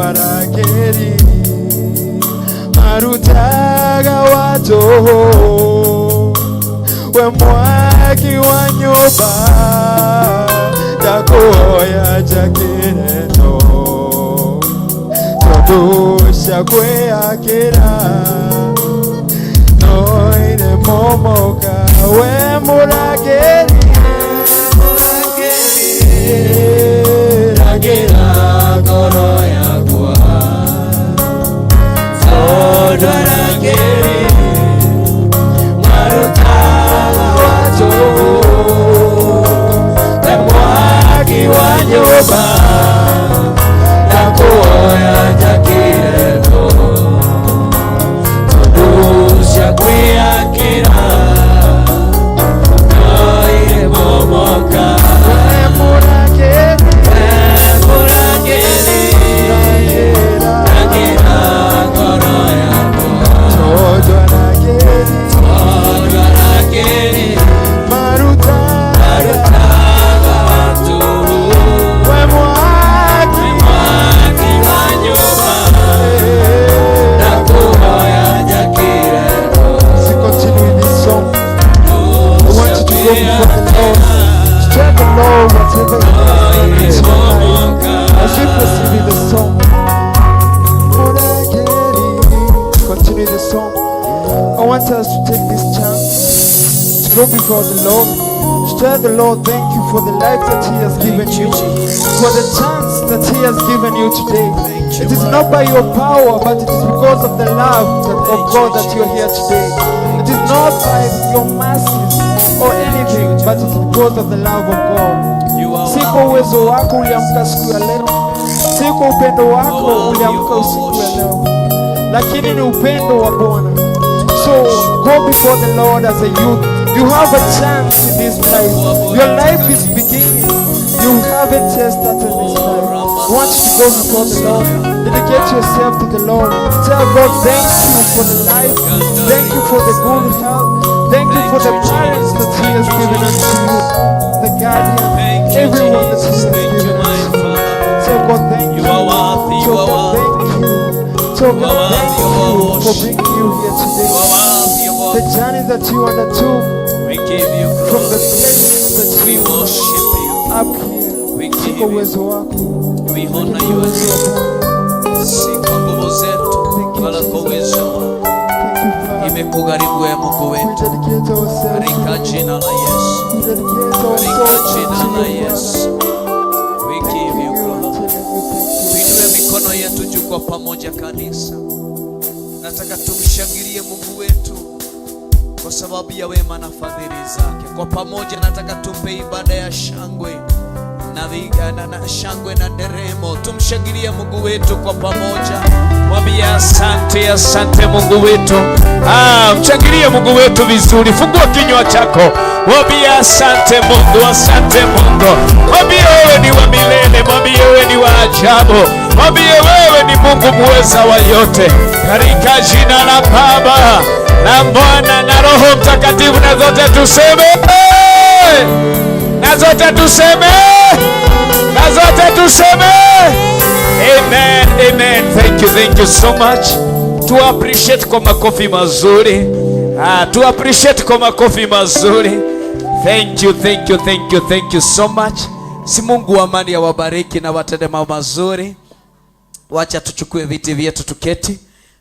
Arangĩri marutaga wa tũhũ, we mwaki wa nyũmba, ndakũhoya njakĩre no tondũ cia kwĩyakĩra no iremomoka. We mũrangĩri, Rangĩra ngoro yakwa, tondũ arangĩri marutaga wa tũhũ, we mwaki wa nyũmba, ndakũhoya njakĩre tũhũ tondũ cia kwĩyakĩra no iremomoka. We mũrangĩri, Mũrangĩri, rangĩra ngoro yakwa, tondũ arangĩri tondũ arangĩri marutaga marutaga wa tũhũ, we mwaki mwaki wa nyũmba, ndakũhoya njakĩre. As you continue with this song, I want you to go before the Lord, to tell the Lord whatever He has done in your life. As we proceed with the song, continue the song. I want us to take this chance to go before the Lord, to tell the Lord thank you for the life that He has given you, for the chance that He has given you today. It is not by your power, but it is because of the love of God that you're here today. It is not by your mercies or anything, but it is because of the love of God. Si kwa uwezo wako uliamka siku ya leo, si kwa upendo wako uliamka usiku ya leo, lakini ni upendo wa Bwana. So go before the Lord as a youth. You have a chance in this life. Your life is beginning. You haven't just started this life. I want you to go before the Lord. Dedicate yourself to the Lord. Tell God thank you for the life. Thank you for the good health. Thank you for the parents that He has given unto you, the guardian, Thank you, everyone that He Jesus. has Thank you, given my unto you. Father. Tell God thank You you. are worthy, you Tell are God worthy. thank you. Tell You God are thank worthy of our you for worship. bringing you here You today. are worthy of our The journey that you undertook We give you from the glory. place that We you are worship you. up here. We Si give kwa you. uwezo wako, We honor lakini you. uwezo wa Bwana. Si kwa nguvu zetu wala kwa uwezo wako. Thank you, Father. Imekugharimu wewe Mungu We wetu. dedicate ourselves Katika to you. jina la Yesu. We dedicate Katika ourselves jina to la you, Yesu. Father. We give you You are glory. telling you thank you. Tuinue mikono yetu juu kwa pamoja, kanisa. Nataka tumshangilie Mungu wetu kwa sababu ya wema na fadhili zake. Kwa pamoja nataka tumpe ibada ya shangwe na shangwe na nderemo. Tumshangilie Mungu wetu kwa pamoja, mwambie asante, asante Mungu wetu. Ah, mshangilie Mungu wetu vizuri. Fungua kinywa chako, mwambie asante Mungu, asante Mungu. Mwambie wewe ni wa milele, mwambie wewe ni wa ajabu, mwambie wewe ni Mungu muweza wa yote, katika jina la Baba na Mwana na Roho Mtakatifu, na zote tuseme, na zote tuseme, na zote tuseme amen, amen. Thank you, thank you so much. Tu appreciate kwa makofi mazuri. Ah, tu appreciate kwa makofi mazuri. Thank you, thank you, thank you, thank you so much. Si Mungu wa amani awabariki na watende mambo mazuri. Wacha tuchukue viti vyetu tuketi,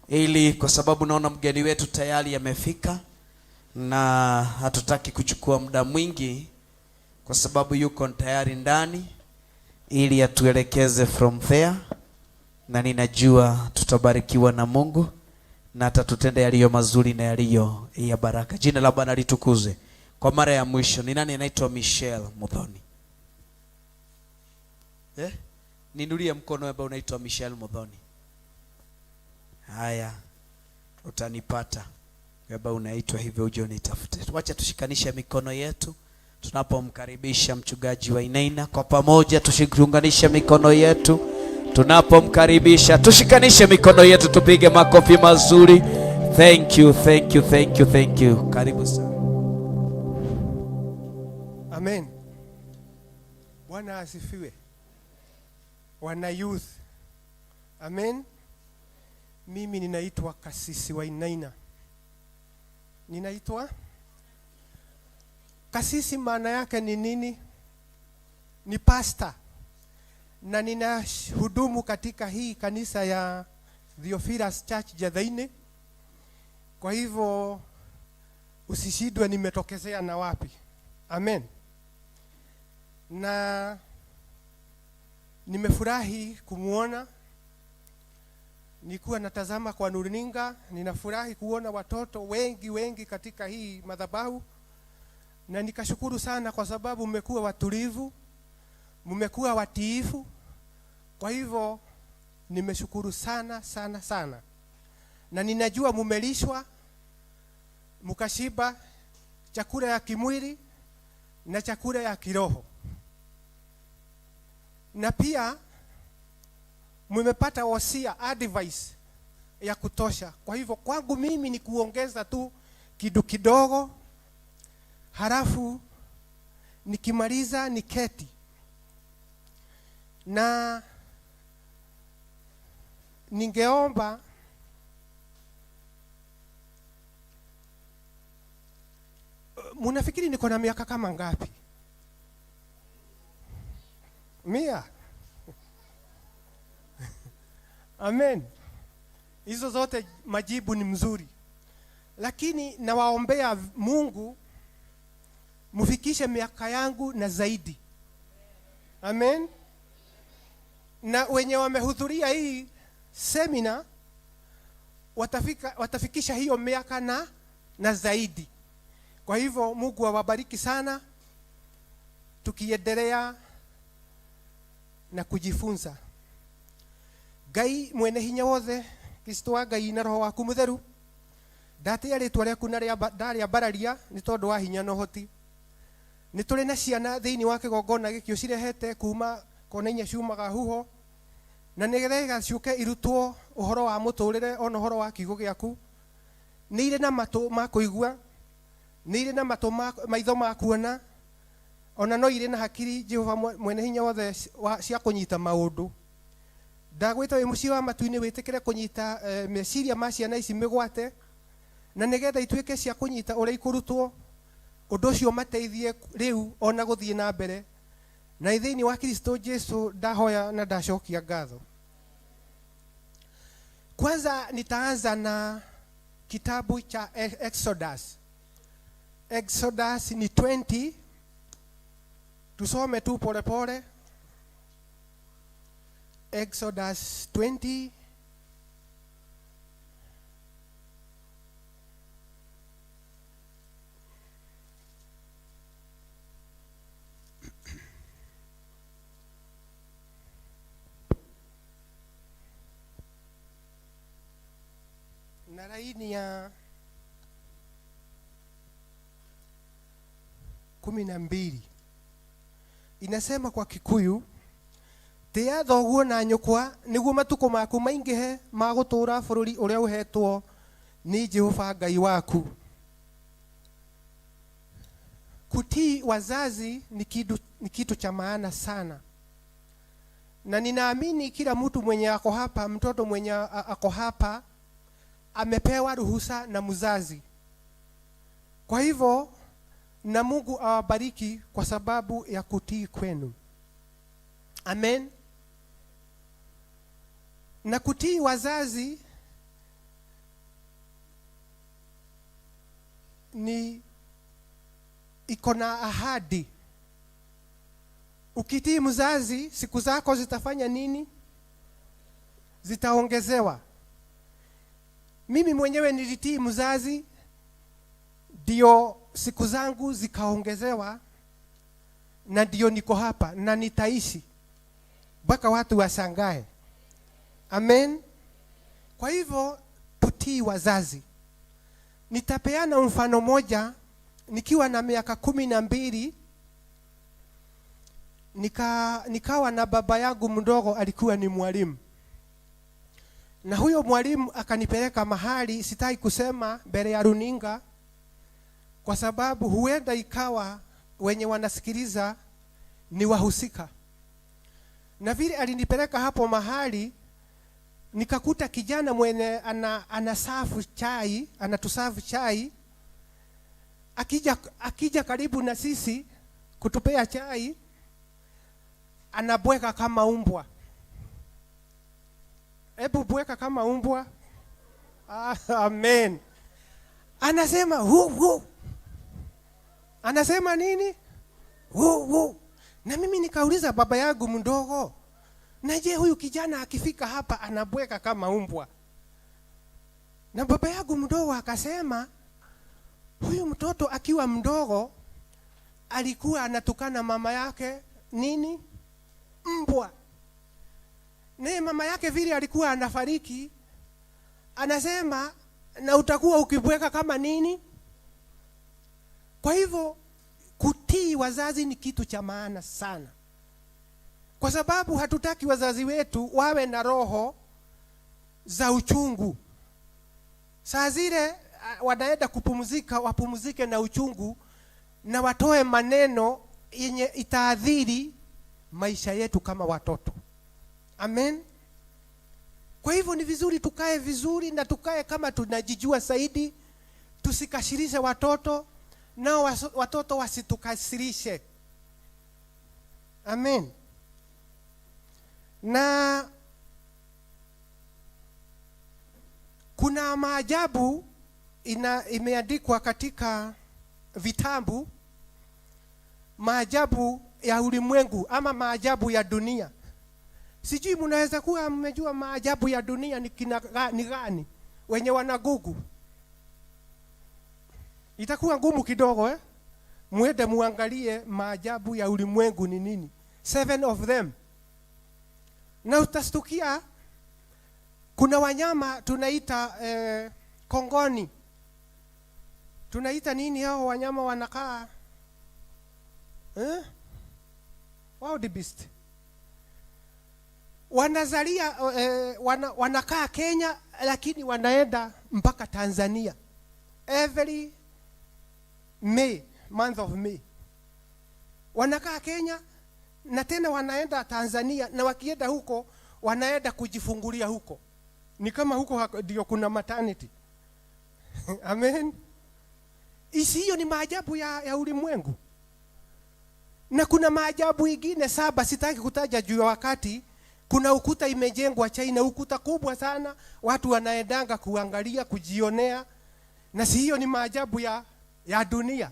ili kwa sababu naona mgeni wetu tayari amefika na hatutaki kuchukua muda mwingi kwa sababu yuko tayari ndani ili atuelekeze from there, na ninajua tutabarikiwa na Mungu na atatutenda yaliyo mazuri na yaliyo ya baraka. Jina la Bwana litukuzwe. Kwa mara ya mwisho, ni nani anaitwa Michelle Muthoni? Eh? Niinulie mkono ambao unaitwa Michelle Muthoni. Haya, utanipata kama unaitwa hivyo, uje unitafute. Wacha tushikanishe mikono yetu tunapomkaribisha mchungaji Wainaina. Kwa pamoja tushikanishe mikono yetu tunapomkaribisha, tushikanishe mikono yetu, tupige makofi mazuri. Thank you, thank you, thank you, thank you. Karibu sana. Amen. Bwana asifiwe. Wana youth, Amen. Mimi ninaitwa Kasisi Wainaina. Ninaitwa Kasisi, maana yake ni nini? Ni pastor. Na ninahudumu katika hii kanisa ya Theophilus Church Jathaini. Kwa hivyo usishindwe nimetokezea na wapi. Amen. Na nimefurahi kumuona. Nilikuwa natazama kwa runinga, ninafurahi kuona watoto wengi wengi katika hii madhabahu, na nikashukuru sana kwa sababu mmekuwa watulivu, mmekuwa watiifu. Kwa hivyo nimeshukuru sana sana sana, na ninajua mumelishwa mukashiba chakula ya kimwili na chakula ya kiroho, na pia mmepata wasia, advice ya kutosha. Kwa hivyo kwangu mimi ni kuongeza tu kitu kidogo, halafu nikimaliza niketi. Na ningeomba munafikiri niko na miaka kama ngapi? 100. Amen. Hizo zote majibu ni mzuri, lakini nawaombea Mungu mufikishe miaka yangu na zaidi. Amen. Na wenye wamehudhuria hii semina watafikisha hiyo miaka na zaidi. Kwa hivyo Mungu awabariki sana, tukiendelea na kujifunza. Ngai mwene hinya wothe, Kristo wa Ngai na Roho waku mutheru, ndatia ritwa riaku na ndarĩambararia nĩ tondũ wa hinya na ũhoti. Nĩ tũrĩ na ciana thĩinĩ wa kĩgongona gĩkĩ ũcirehete kuma kona inya ciumaga huho, na nĩgetha ciũke irutwo ũhoro wa mũtũrĩre ona ũhoro wa kiugo gĩaku. Nĩ irĩ na matũ ma kũigua, nĩ irĩ na matũ ma maitho ma kuona, ona no irĩ na hakiri Jehova mwene hinya wothe cia kũnyita maũndũ. Ndagwĩta wĩ mũciĩ wa matu-inĩ wĩtĩkĩre kũnyita meciria ma ciana ici mĩgwate, na nĩgetha ituĩke cia kũnyita ũrĩa ikũrutwo, ũndũ ũcio mateithie rĩu ona gũthiĩ na mbere. Na thĩinĩ wa Kristo Jesu ndahoya na ndacokia ngatho. Kwanza nitaanza na kitabu cha Exodus. Exodus ni 20. Tusome tu pole pole. Exodus 20. Na laini ya 12 inasema kwa Kikuyu, tĩa thoguo na nyũkwa nĩguo matukũ maku maingĩhe ma gũtũũra bũrũri ũrĩa ũhetwo nĩ Jehova Ngai waku. Kutii wazazi ni kitu cha maana sana, na ninaamini kila mtu mwenye ako hapa, mtoto mwenye ako hapa amepewa ruhusa na mzazi. Kwa hivyo na Mungu awabariki kwa sababu ya kutii kwenu. Amen. Na kutii wazazi ni iko na ahadi. Ukitii mzazi, siku zako zitafanya nini? Zitaongezewa. Mimi mwenyewe nilitii mzazi, ndio siku zangu zikaongezewa, na ndio niko hapa na nitaishi mpaka watu washangae. Amen. Kwa hivyo tutii wazazi. Nitapeana mfano moja. Nikiwa na miaka 12 nikawa na baba yangu mdogo alikuwa ni mwalimu. Na huyo mwalimu akanipeleka mahali sitaki kusema mbele ya runinga, kwa sababu huenda ikawa wenye wanasikiliza ni wahusika. Na vile alinipeleka hapo mahali, Nikakuta kijana mwenye anasafu chai, anatusafu chai, akija karibu na sisi kutupea chai, anabweka kama umbwa. Hebu bweka kama umbwa. Amen. Anasema hu hu. Anasema nini? Hu hu. Na mimi nikauliza baba yangu mdogo, na je, huyu kijana akifika hapa anabweka kama umbwa? Na baba yangu mdogo akasema, huyu mtoto akiwa mdogo alikuwa anatukana mama yake nini? Mbwa. Ne mama yake vile alikuwa anafariki, anasema na utakuwa ukibweka kama nini? Kwa hivyo kutii wazazi ni kitu cha maana sana, kwa sababu hatutaki wazazi wetu wawe na roho za uchungu. Saa zile wanaenda kupumzika, wapumzike na uchungu na watoe maneno yenye itaathiri maisha yetu kama watoto. Amen. Kwa hivyo ni vizuri tukae vizuri na tukae kama tunajijua zaidi, tusikashirishe watoto nao watoto wasitukasirishe. Amen. Na kuna maajabu imeandikwa katika vitabu, maajabu ya ulimwengu ama maajabu ya dunia. Sijui mnaweza kuwa mmejua maajabu ya dunia ni gani? Wenye wana Google. Itakuwa ngumu kidogo Muende muangalie maajabu ya ulimwengu ni nini. 7 of them. Na utastukia kuna wanyama tunaita kongoni. Tunaita nini hao wanyama wanakaa? Wild beast. Wanazalia, wanakaa Kenya lakini wanaenda mpaka Tanzania. Every May, month of May. Wanakaa Kenya na tena wanaenda Tanzania, na wakienda huko wanaenda kujifungulia huko. Ni kama huko ndio kuna maternity. Amen. Hiyo ni maajabu ya ulimwengu. Na kuna maajabu ingine 7, sitaki kutaja juu ya wakati. Kuna ukuta imejengwa China, ukuta kubwa sana, watu wanaendanga kuangalia, kujionea. Na si hiyo ni maajabu ya dunia.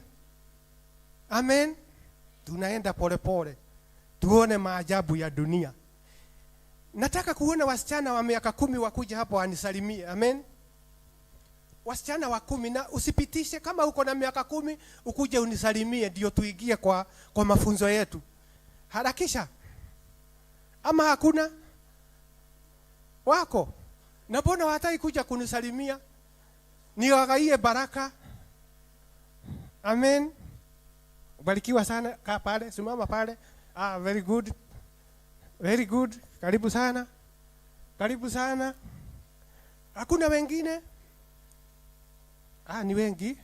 Amen. Tunaenda pole pole tuone maajabu ya dunia. Nataka kuona wasichana wa miaka 10 wakuja hapo wanisalimie. Amen. Wasichana wa 10, na usipitishe kama uko na miaka 10 ukuje unisalimie ndio tuingie kwa mafunzo yetu. Harakisha. Ama hakuna wako? Na mbona hataki kuja kunisalimia? Niwagaie baraka. Amen. Barikiwa sana. Kaa pale, simama pale. Very good. Very good. Karibu sana. Karibu sana. Hakuna wengine? Ni wengi.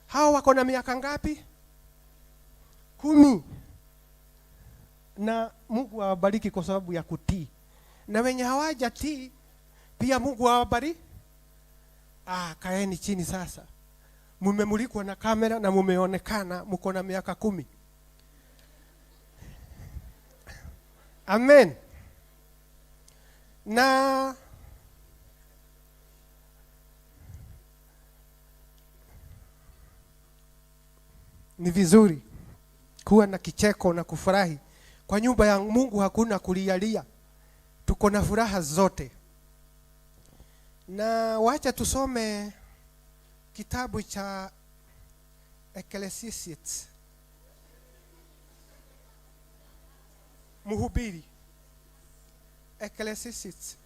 Hao wako na miaka ngapi? 10. Na Mungu awabariki kwa sababu ya kutii. Na wenye hawajatii pia Mungu awabariki. Kaeni chini sasa. Mumemulikwa na kamera na mumeonekana mko na miaka 10. Amen. Na ni vizuri kuwa na kicheko na kufurahi. Kwa nyumba ya Mungu hakuna kulialia. Tuko na furaha zote. Na wacha tusome kitabu cha Ecclesiastes. Mhubiri. Ecclesiastes.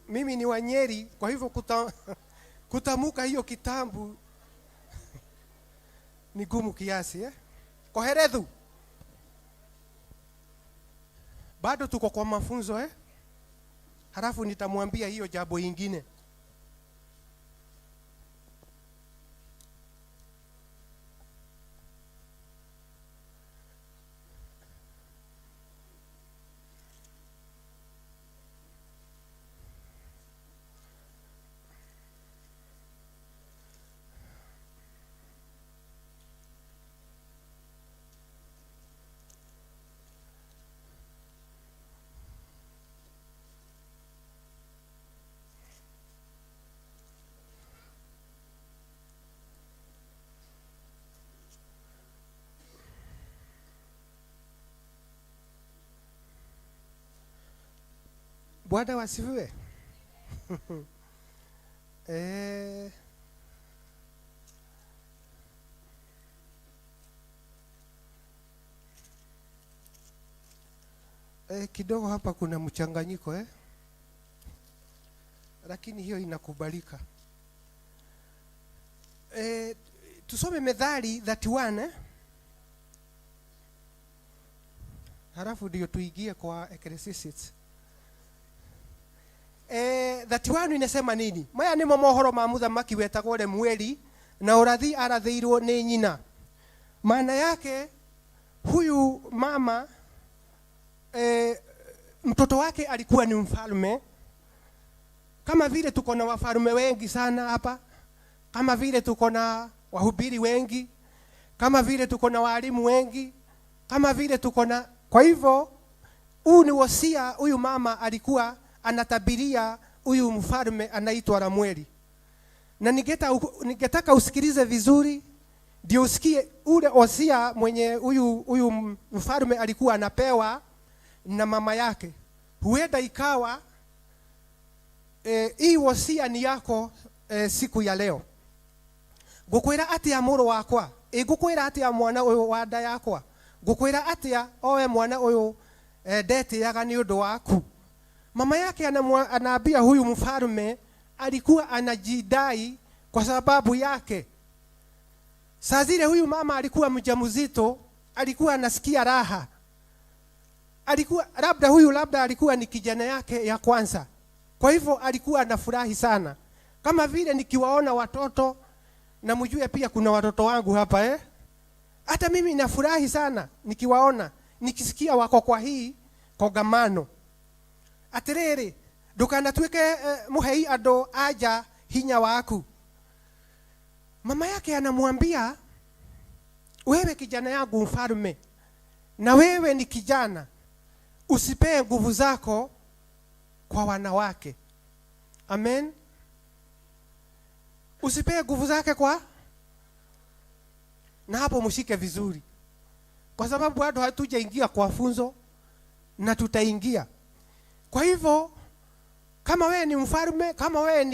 Mimi ni Wanyeri, kwa hivyo kutamuka hiyo kitabu ni gumu kiasi, Koherethu. Bado tuko kwa mafunzo, Halafu nitamwambia hiyo jambo ingine. Bwana wasifiwe. Kidogo hapa kuna mchanganyiko eh? Lakini hiyo inakubalika. Tusome Methali 31 eh? Halafu ndio tuingie kwa Ecclesiastes. 31 inasema nini? Maya nĩmo mohoro ma mũthamaki wetagwo Lemueli na ũrathi arathĩirwo nĩ nyina. Maana yake huyu mama mtoto wake alikuwa ni mfalme, kama vile tuko na wafalme wengi sana hapa, kama vile tuko na wahubiri wengi, kama vile tuko na walimu wengi, kama vile tuko na. Kwa hivyo huu ni wosia, huyu mama alikuwa anatabiria huyu mfalme anaitwa Lemueli. Na ningetaka usikilize vizuri ndio usikie ule wosia mwenye huyu mfalme alikuwa anapewa na mama yake. Huenda ikawa hii wosia ni yako siku ya leo. Ngukwira atia mũrũ wakwa? Ngukwira atia mwana ũyũ wa nda yakwa? Ngukwira atia owe mwana ũyũ ndetĩaga nĩ ũndũ waku? Mama yake anaambia huyu mfalme alikuwa anajidai kwa sababu yake. Saa zile huyu mama alikuwa mjamzito, alikuwa anasikia raha. Alikuwa labda huyu labda alikuwa ni kijana yake ya kwanza. Kwa hivyo alikuwa anafurahi sana. Kama vile nikiwaona watoto, na mjue pia kuna watoto wangu hapa eh? Hata mimi nafurahi sana nikiwaona, nikisikia wako kwa hii kongamano. Atiriri, ndukanatuike muhei andu aja hinya waku. Mama yake anamwambia, wewe kijana yangu mfalme, na wewe ni kijana, usipee nguvu zako kwa wanawake. Amen. Usipee nguvu zake kwa, na hapo mshike vizuri, kwa sababu bado hatujaingia kwa funzo na tutaingia. Kwa hivyo kama wewe ni mfalme, kama wewe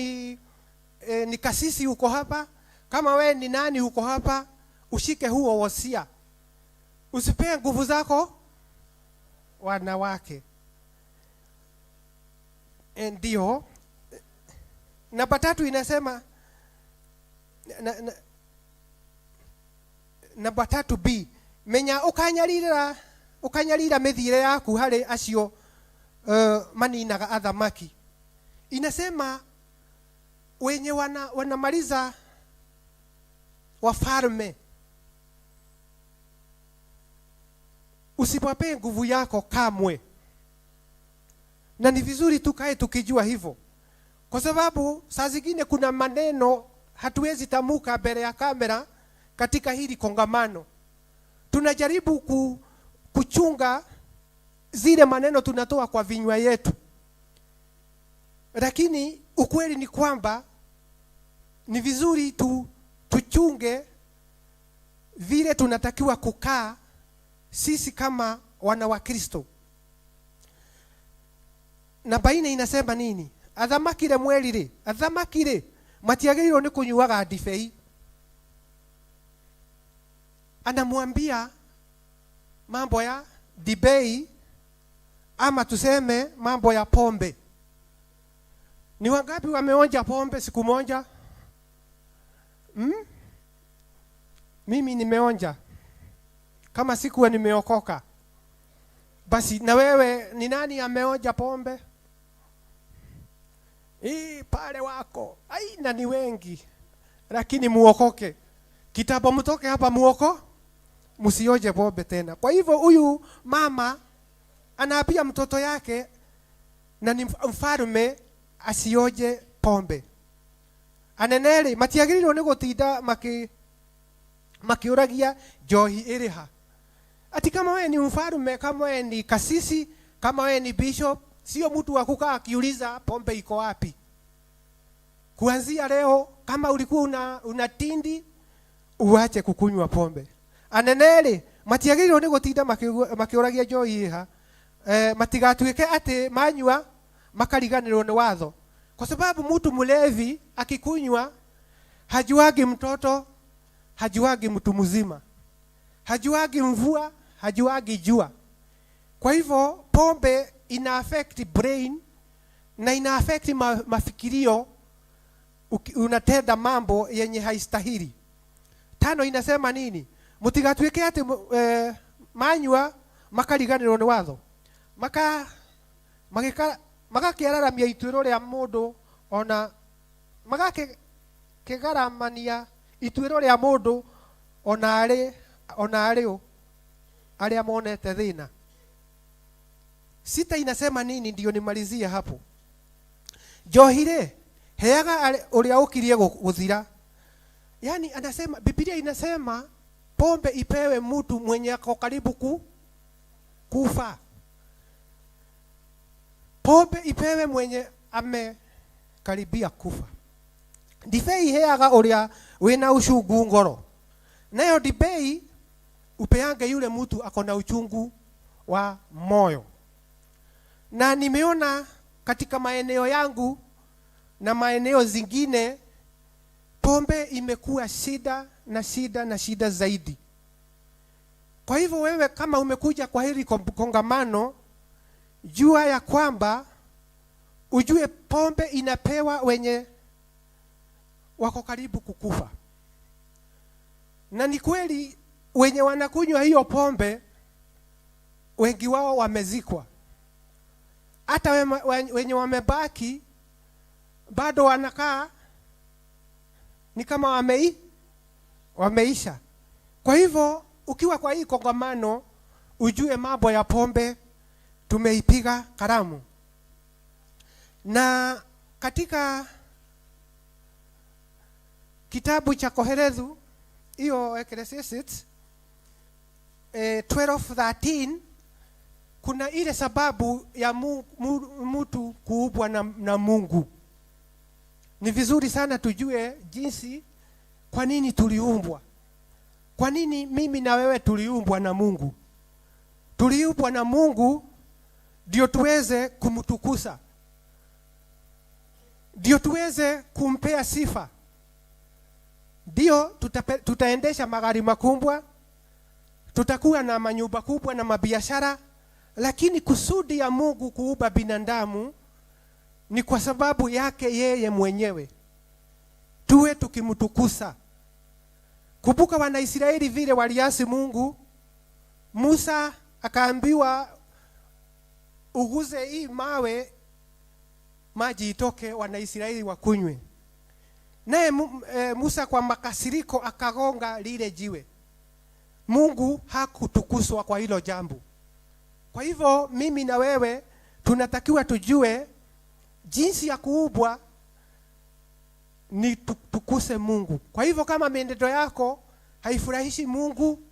ni kasisi uko hapa, kama wewe ni nani uko hapa, ushike huo wosia. Usipee nguvu zako wanawake. Ndio. Namba 3 inasema namba 3b, menya ukanyarira mĩthiĩre yaku harĩ acio maninaga athamaki. Inasema wenye wanamaliza wafalme, usiwape nguvu yako kamwe. Na ni vizuri tukae tukijua hivyo, kwa sababu saa zingine kuna maneno hatuwezi tamuka mbele ya kamera katika hili kongamano. Tunajaribu kuchunga zile maneno tunatoa kwa vinywa yetu, lakini ukweli ni kwamba ni vizuri tuchunge vile tunatakiwa kukaa sisi kama wana wa Kristo. Namba 4 inasema nini? Athamaki Lemueli rĩ, athamaki rĩ matiagĩrĩirwo nĩ kũnyuaga ndibei. Anamwambia mambo ya dibei, ama tuseme mambo ya pombe. Ni wangapi wameonja pombe siku moja? Mimi nimeonja. Kama sikuwa nimeokoka. Basi na wewe ni nani ameonja pombe? Pale wako. Ai, na ni wengi. Lakini muokoke. Kitambo mtoke hapa muoko, msioje pombe tena. Kwa hivyo huyu mama anaambia mtoto yake na ni mfalme asioje pombe. Anenere matiagĩrĩirwo nĩ gũtinda makiũragia njohi ĩrĩ ha. Ati kama wewe ni mfalme, kama wewe ni kasisi, kama wewe ni bishop, sio mtu wa kukaa akiuliza pombe iko wapi. Kuanzia leo kama ulikuwa una tindi, uache kukunywa pombe. Anenere matiagĩrĩirwo nĩ gũtinda makiũragia njohi ĩha. Matigatuĩke atĩ manyua makariganĩrwo nĩ watho. Kwa sababu mtu mlevi akikunywa hajuagi mtoto, hajuagi mtu mzima, hajuagi mvua, hajuagi jua. Kwa hivyo pombe ina affect brain na ina affect mafikirio, unatenda mambo yenye haistahili. 5 inasema nini? Mutigatuike ati manyua makariganĩrwo nĩ watho, magakĩararamia ituĩro rĩa mũndũ, ona magakĩgaramania ituĩro rĩa mũndũ ona arĩ ũ arĩa monete thĩna. 6 inasema nini? Ndio nimalizie hapo. Njohi rĩ, heaga ũrĩa ũkirie gũthira. Yani anasema, Biblia inasema pombe ipewe mtu mwenye ako karibu kufa. Pombe ipewe mwenye amekaribia kufa. Ndibei heaga ũrĩa wĩna uchungu ngoro. Nayo ndibei upeange yule mtu ako na uchungu wa moyo. Na nimeona katika maeneo yangu na maeneo zingine pombe imekuwa shida na shida na shida zaidi. Kwa hivyo wewe kama umekuja kwa hili kongamano, jua ya kwamba ujue pombe inapewa wenye wako karibu kukufa. Na ni kweli wenye wanakunywa hiyo pombe wengi wao wamezikwa. Hata wenye wamebaki bado wanakaa ni kama wameisha. Kwa hivyo ukiwa kwa hii kongamano ujue mambo ya pombe tumeipiga karamu. Na katika kitabu cha Kohelethu hiyo Ecclesiastes 12:13 kuna ile sababu ya mtu kuubwa na Mungu. Ni vizuri sana tujue jinsi kwa nini tuliumbwa. Kwa nini mimi na wewe tuliumbwa na Mungu? Tuliumbwa na Mungu ndio tuweze kumtukuza, ndio tuweze kumpea sifa, ndio tutaendesha magari makubwa, tutakuwa na manyumba kubwa na mabiashara. Lakini kusudi ya Mungu kuumba binadamu ni kwa sababu yake yeye mwenyewe, tuwe tukimtukuza. Kumbuka Wanaisraeli vile waliasi Mungu. Musa akaambiwa uguze hii mawe maji itoke, Wanaisraeli wakunywe. Naye Musa kwa makasiriko akagonga lile jiwe. Mungu hakutukuzwa kwa hilo jambo. Kwa hivyo mimi na wewe tunatakiwa tujue jinsi ya kuubwa ni tukuse Mungu. Kwa hivyo kama mienendo yako haifurahishi Mungu,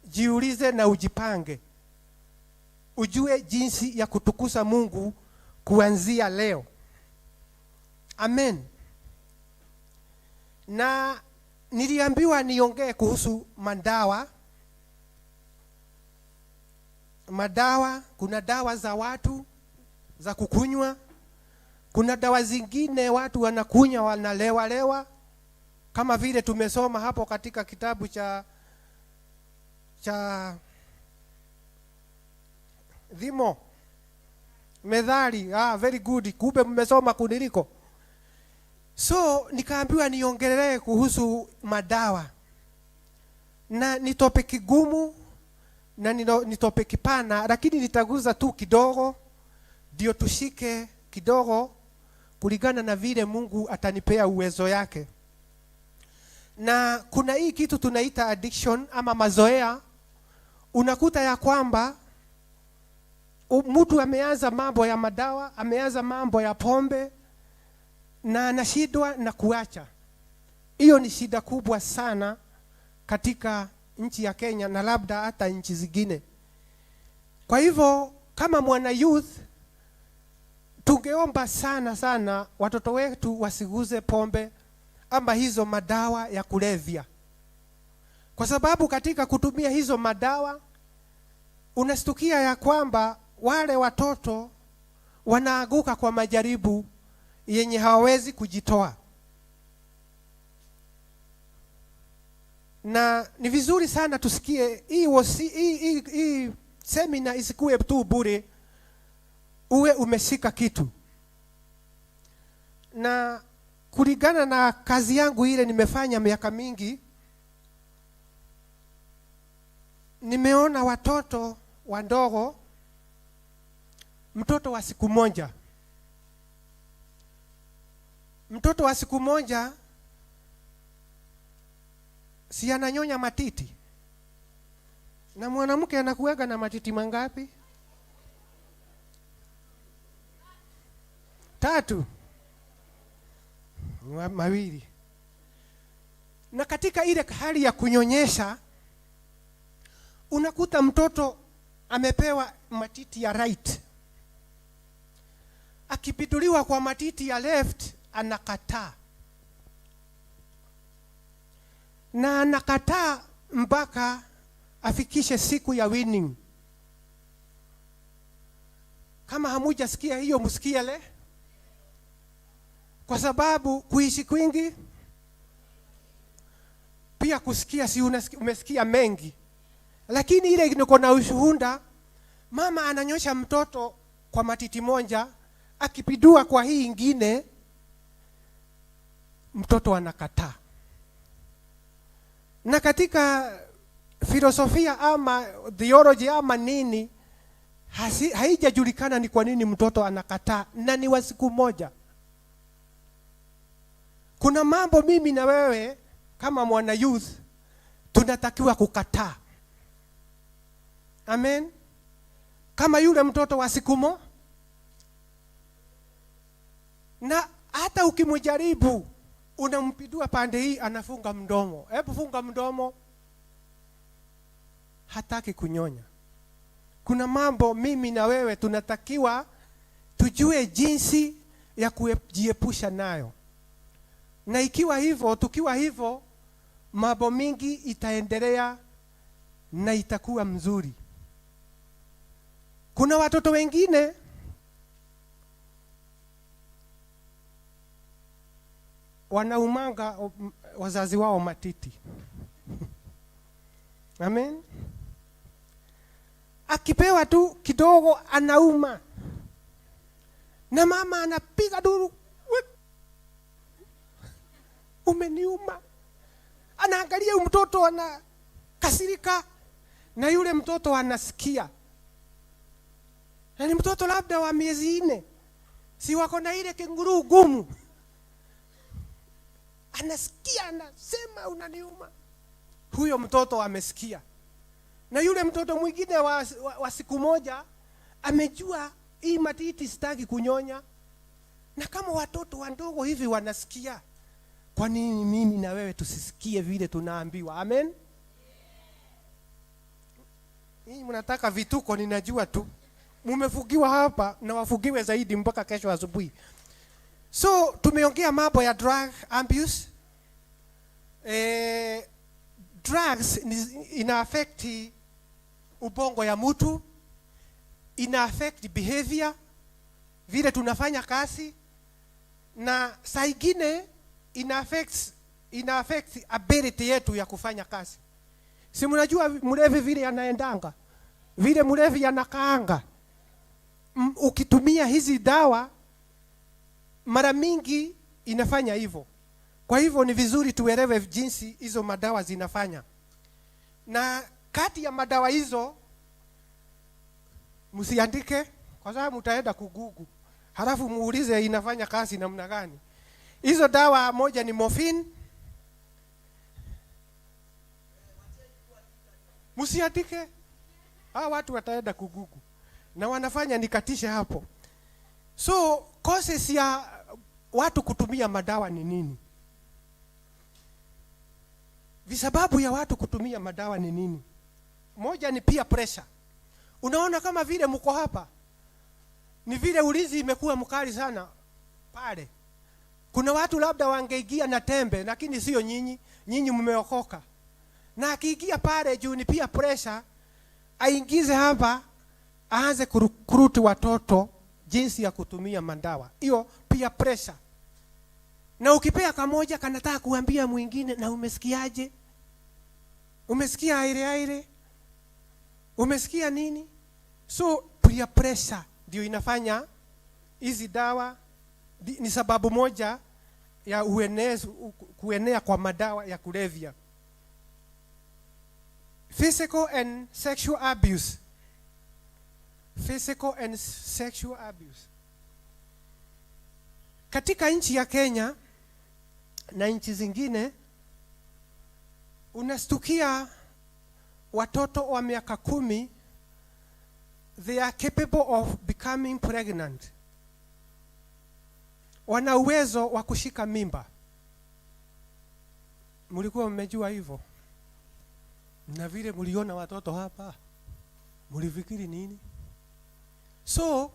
jiulize na ujipange. Ujue jinsi ya kutukuza Mungu kuanzia leo. Amen. Na niliambiwa niongee kuhusu madawa. Madawa, kuna dawa za watu za kukunywa, kuna dawa zingine watu wanakunywa wanalewa lewa, kama vile tumesoma hapo katika kitabu cha Dhimo Methali. Very good, kumbe mmesoma kuniliko. So nikaambiwa niongelee kuhusu madawa, na ni topic gumu na ni topic pana, lakini nitaguza tu kidogo ndio tushike kidogo kulingana na vile Mungu atanipea uwezo yake. Na kuna hii kitu tunaita addiction ama mazoea. Unakuta ya kwamba mtu ameanza mambo ya madawa, ameanza mambo ya pombe na anashindwa na kuacha. Hiyo ni shida kubwa sana katika nchi ya Kenya na labda hata nchi zingine. Kwa hivyo kama mwana youth tungeomba sana sana watoto wetu wasiguze pombe ama hizo madawa ya kulevya. Kwa sababu katika kutumia hizo madawa unastukia ya kwamba wale watoto Wanaanguka kwa majaribu yenye hawawezi kujitoa. Na ni vizuri sana tusikie hii semina isikuwe tu bure, uwe umeshika kitu. Na kulingana na kazi yangu ile nimefanya miaka mingi, nimeona watoto wadogo, mtoto wa siku moja. Mtoto wa siku moja si ananyonya matiti? Na mwanamke anakuweka na matiti mangapi? 3. 2. Na katika ile hali ya kunyonyesha, unakuta mtoto amepewa matiti ya right. Akipituliwa kwa matiti ya left, anakataa. Na anakataa mpaka afikishe siku ya winning. Kama hamujasikia hiyo, msikie le. Kwa sababu kuishi kwingi, pia kusikia, si umesikia mengi. Lakini ile niko na ushuhuda, mama ananyosha mtoto kwa matiti moja, akipindua kwa hii ingine, mtoto anakataa. Na katika filosofia ama theology ama nini, haijajulikana ni kwa nini mtoto anakataa, na ni wa siku moja. Kuna mambo mimi na wewe kama mwana youth tunatakiwa kukataa. Amen. Kama yule mtoto wa siku moja, na hata ukimjaribu unampindua pande hii, anafunga mdomo. Hebu funga mdomo. Hataki kunyonya. Kuna mambo mimi na wewe tunatakiwa tujue jinsi ya kujiepusha nayo. Na ikiwa hivyo, tukiwa hivyo, mambo mingi itaendelea na itakuwa mzuri. Kuna watoto wengine wanaumanga wazazi wao matiti. Amen. Akipewa tu kidogo anauma. Na mama anapiga duru. Umeniuma. Anaangalia mtoto anakasirika, na yule mtoto anasikia. Na ni mtoto labda wa miezi 4. Si wako na ile kenguru gumu. Anasikia, anasema unaniuma. Huyo mtoto amesikia. Na yule mtoto mwingine wa siku moja amejua hii matiti sitaki kunyonya. Na kama watoto wadogo hivi wanasikia, kwa nini mimi na wewe tusisikie vile tunaambiwa? Amen. Hii mnataka vituko, ninajua tu. Mumefugiwa hapa na wafugiwe zaidi mpaka kesho asubuhi. So tumeongea mambo ya drug abuse. Drugs ina affect ubongo ya mtu, ina affect behavior, vile tunafanya kazi, na saa ingine ina affect ability yetu ya kufanya kazi. Si mnajua mlevi vile anaendanga, vile mlevi anakaanga. Ukitumia hizi dawa mara mingi inafanya hivyo. Kwa hivyo ni vizuri tuelewe jinsi hizo madawa zinafanya. Na kati ya madawa hizo msiandike, kwa sababu mtaenda kugugu halafu muulize inafanya kazi namna gani. Hizo dawa moja ni morphine. Msiandike, hawa watu wataenda kugugu na wanafanya nikatishe hapo. So causes ya watu kutumia madawa ni nini? Visababu ya watu kutumia madawa ni nini? Moja ni peer pressure. Unaona kama vile mko hapa, ni vile ulinzi imekuwa mkali sana pale. Kuna watu labda wangeingia na tembe, lakini sio nyinyi, nyinyi mmeokoka. Na akiingia pale juu ni peer pressure, aingize hapa, aanze kuruti watoto jinsi ya kutumia madawa. Hiyo pia pressure. Na ukipea kamoja kanataka kuambia mwingine, na umesikiaje? Umesikia aire aire? Umesikia nini? So peer pressure ndio inafanya hizi dawa ni sababu moja ya kuenea kwa madawa ya kulevya. Physical and sexual abuse. Physical and sexual abuse. Katika nchi ya Kenya na nchi zingine, unastukia watoto wa miaka 10, they are capable of becoming pregnant. Wana uwezo wa kushika mimba. Mlikuwa mmejua hivyo? Na vile mliona watoto hapa, mlifikiri nini? So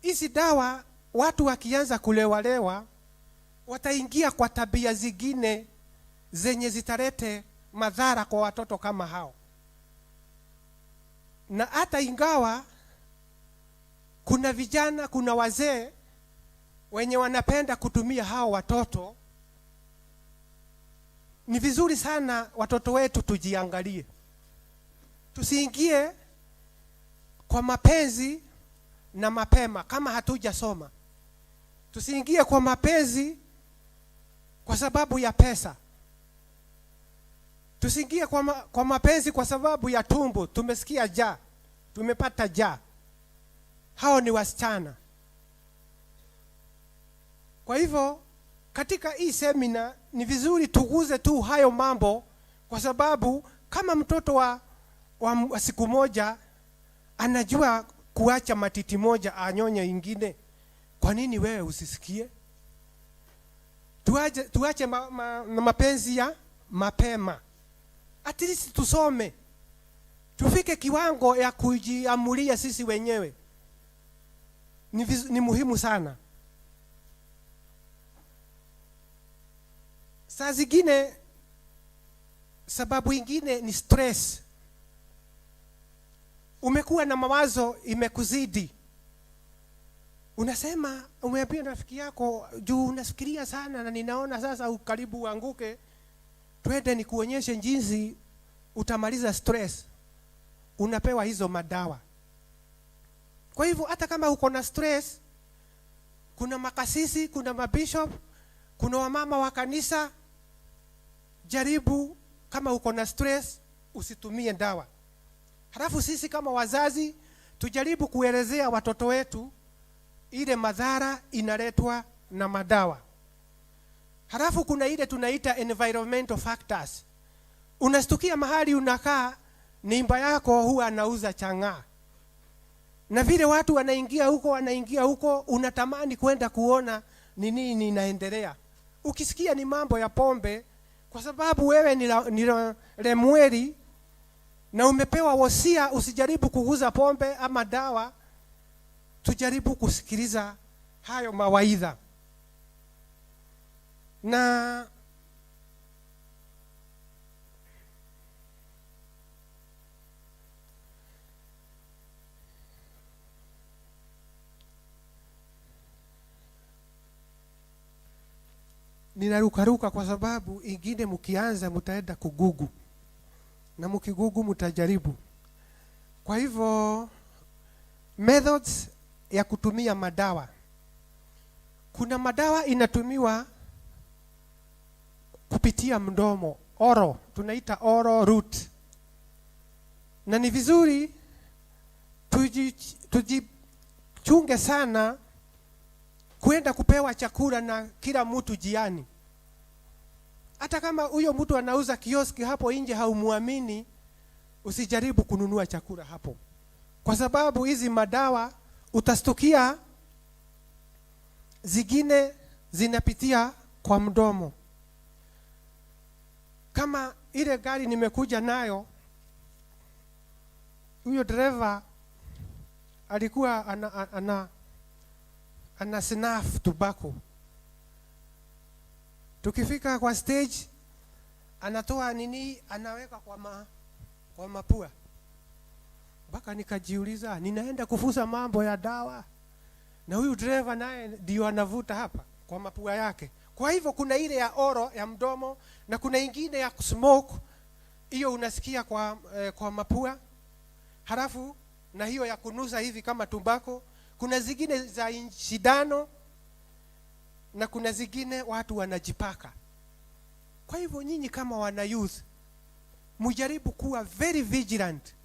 hizi dawa watu wakianza kulewalewa wataingia kwa tabia zingine zenye zitalete madhara kwa watoto kama hao. Na hata ingawa kuna vijana, kuna wazee wenye wanapenda kutumia hao watoto, ni vizuri sana watoto wetu tujiangalie. Tusiingie kwa mapenzi na mapema kama hatujasoma. Tusiingie kwa mapenzi kwa sababu ya pesa. Tusiingie kwa mapenzi kwa sababu ya tumbo. Tumesikia njaa, tumepata njaa. Hao ni wasichana. Kwa hivyo katika hii semina ni vizuri tuguze tu hayo mambo, kwa sababu kama mtoto wa siku moja anajua kuacha matiti moja anyonye ingine, kwa nini wewe usisikie? Tuache mapenzi ya mapema. At least tusome, tufike kiwango ya kujiamulia sisi wenyewe. Ni muhimu sana. Saa zingine sababu ingine ni stress. Umekuwa na mawazo imekuzidi. Unasema, umeambia rafiki yako juu unafikiria sana na ninaona sasa ukaribu uanguke, twende nikuonyeshe jinsi utamaliza stress. Unapewa hizo madawa. Kwa hivyo hata kama uko na stress, kuna makasisi, kuna mabishop, kuna wamama wa kanisa, jaribu kama uko na stress usitumie dawa. Halafu sisi kama wazazi tujaribu kuelezea watoto wetu ile madhara inaletwa na madawa. Halafu kuna ile tunaita environmental factors. Unastukia mahali unakaa, nimba yako huwa anauza chang'aa. Na vile watu wanaingia huko, wanaingia huko, unatamani kwenda kuona ni nini inaendelea. Ukisikia ni mambo ya pombe, kwa sababu wewe ni Lemueli na umepewa wosia usijaribu kuguza pombe ama dawa, tujaribu kusikiliza hayo mawaidha. Na ninarukaruka kwa sababu ingine mkianza mtaenda kugugu, na mkigugu mtajaribu. Kwa hivyo methods ya kutumia madawa. Kuna madawa inatumiwa kupitia mdomo, oral, tunaita oral route. Na ni vizuri tujichunge sana kwenda kupewa chakula na kila mtu jiani. Hata kama huyo mtu anauza kioski hapo nje haumuamini, usijaribu kununua chakula hapo. Kwa sababu hizi madawa utastukia zingine zinapitia kwa mdomo. Kama ile gari nimekuja nayo, huyo driver alikuwa ana snuff tobacco. Tukifika kwa stage anatoa nini, anaweka kwa mapua. Mpaka nikajiuliza, ninaenda kufusa mambo ya dawa na huyu driver naye ndio anavuta hapa kwa mapua yake. Kwa hivyo kuna ile ya oro ya mdomo na kuna ingine ya smoke, hiyo unasikia kwa mapua, halafu na hiyo ya kunusa hivi kama tumbako. Kuna zingine za shindano na kuna zingine watu wanajipaka. Kwa hivyo nyinyi kama wana youth mujaribu kuwa very vigilant,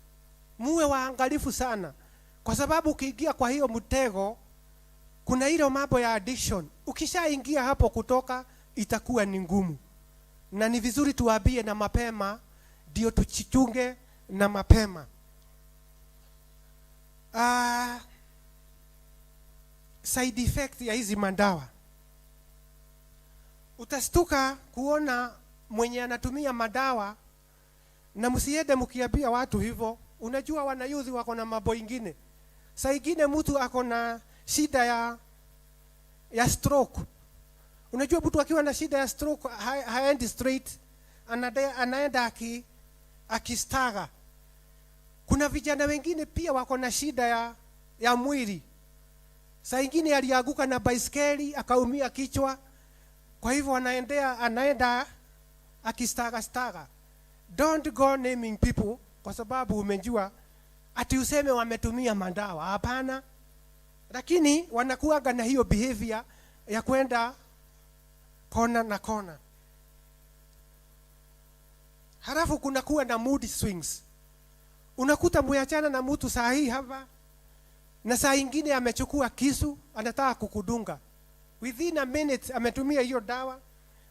muwe waangalifu sana, kwa sababu ukiingia kwa hiyo mtego, kuna ile mambo ya addiction. Ukishaingia hapo kutoka itakuwa ni ngumu, na ni vizuri tuwaambie na mapema, ndio tuchichunge na mapema. Side effect ya hizi madawa, utastuka kuona mwenye anatumia madawa, na msiende mkiambia watu hivyo. Unajua wana youth wako na mambo ingine. Saa ingine mtu ako na shida ya stroke. Unajua mtu akiwa na shida ya stroke haendi straight, anaenda akistaga. Kuna vijana wengine pia wako na shida ya mwili. Saa ingine alianguka na baiskeli akaumia kichwa, kwa hivyo anaenda akistaga staga. Don't go naming people kwa sababu umejua ati useme wametumia madawa. Hapana. Lakini wanakuanga na hiyo behavior ya kwenda kona na kona. Halafu kuna kuwa na mood swings. Unakuta mweachana na mtu saa hii hapa na saa ingine amechukua kisu anataka kukudunga. Within a minute ametumia hiyo dawa,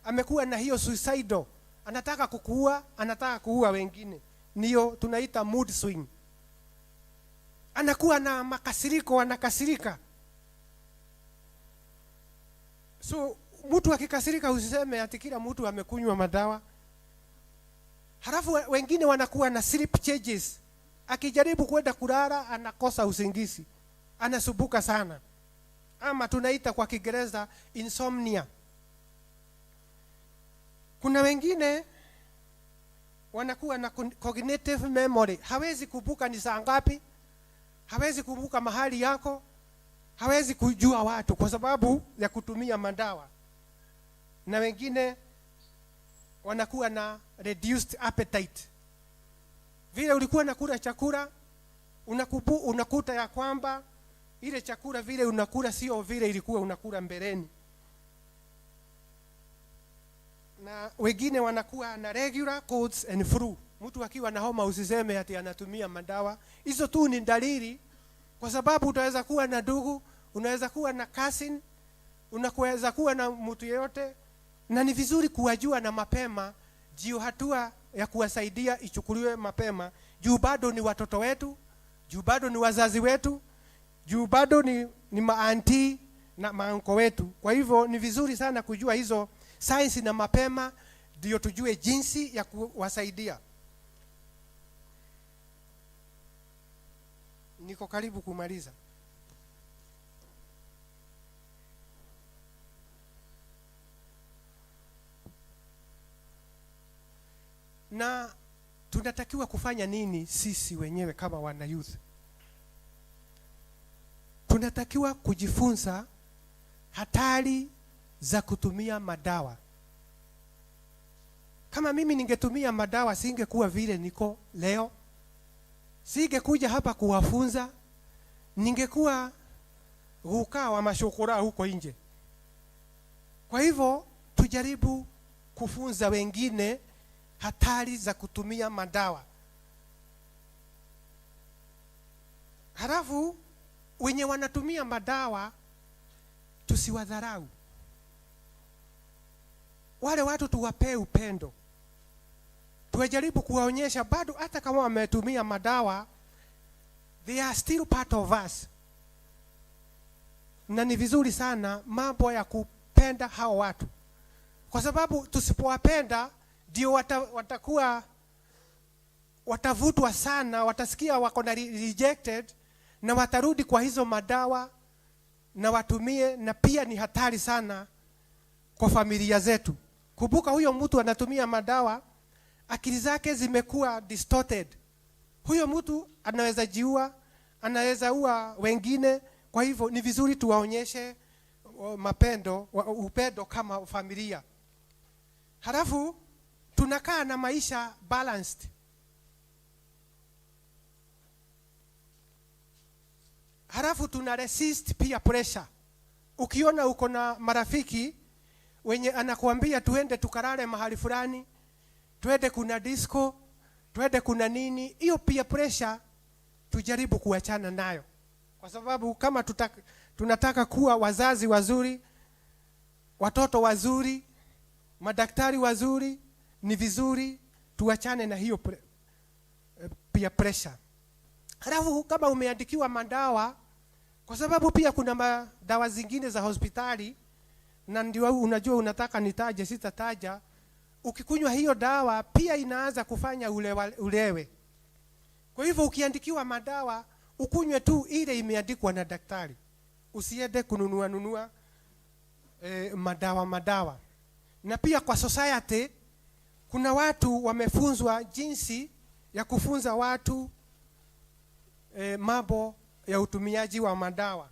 amekuwa na hiyo suicidal, anataka kukuua, anataka kuua wengine. Niyo tunaita mood swing. Anakuwa na makasiriko, anakasirika. So mtu akikasirika usiseme ati kila mtu amekunywa madawa. Halafu wengine wanakuwa na sleep changes. Akijaribu kwenda kulala anakosa usingizi, anasumbuka sana, ama tunaita kwa Kiingereza insomnia. Kuna wengine wanakuwa na cognitive memory, hawezi kumbuka ni saa ngapi, hawezi kumbuka mahali yako, hawezi kujua watu kwa sababu ya kutumia madawa. Na wengine wanakuwa na reduced appetite. Vile ulikuwa unakula chakula, unakuta ya kwamba ile chakula vile unakula sio vile ilikuwa unakula mbeleni. Na wengine wanakuwa na regular colds and flu. Mtu akiwa na homa usiseme ati anatumia madawa. Hizo tu ni dalili, kwa sababu utaweza kuwa na ndugu, unaweza kuwa na cousin, unaweza kuwa na mtu yeyote, na ni vizuri kuwajua na mapema, juu hatua ya kuwasaidia ichukuliwe mapema, juu bado ni watoto wetu, juu bado ni wazazi wetu, juu bado ni maanti na maanko wetu. Kwa hivyo ni vizuri sana kujua hizo signs na mapema, ndio tujue jinsi ya kuwasaidia. Niko karibu kumaliza. Na tunatakiwa kufanya nini sisi wenyewe kama wana youth? Tunatakiwa kujifunza hatari za kutumia madawa. Kama mimi ningetumia madawa singekuwa vile niko leo. Singekuja hapa kuwafunza, ningekuwa guka wa mashokora huko nje. Kwa hivyo tujaribu kufunza wengine hatari za kutumia madawa. Halafu wenye wanatumia madawa tusiwadharau. Wale watu tuwapee upendo. Tuwajaribu kuwaonyesha bado hata kama wametumia madawa, they are still part of us. Na ni vizuri sana mambo ya kupenda hao watu. Kwa sababu tusipowapenda ndio watakuwa watavutwa sana, watasikia wako na rejected na watarudi kwa hizo madawa na watumie, na pia ni hatari sana kwa familia zetu. Kumbuka huyo mtu anatumia madawa, akili zake zimekuwa distorted. Huyo mtu anaweza jiua, anaweza ua wengine. Kwa hivyo ni vizuri tuwaonyeshe mapendo, upendo kama familia. Halafu tunakaa na maisha balanced. Halafu tuna resist peer pressure. Ukiona uko na marafiki wenye anakuambia tuende tukalale mahali fulani, tuende kuna disco, tuende kuna nini, hiyo peer pressure tujaribu kuachana nayo, kwa sababu kama tunataka kuwa wazazi wazuri, watoto wazuri, madaktari wazuri, ni vizuri tuachane na hiyo peer pressure. Halafu kama umeandikiwa madawa, kwa sababu pia kuna madawa zingine za hospitali, na ndio unajua unataka nitaje, sitataja. Ukikunywa hiyo dawa pia inaanza kufanya ulewe. Kwa hivyo ukiandikiwa madawa ukunywe tu ile imeandikwa na daktari, usiende kununua nunua madawa. Na pia kwa society kuna watu wamefunzwa jinsi ya kufunza watu mambo ya utumiaji wa madawa.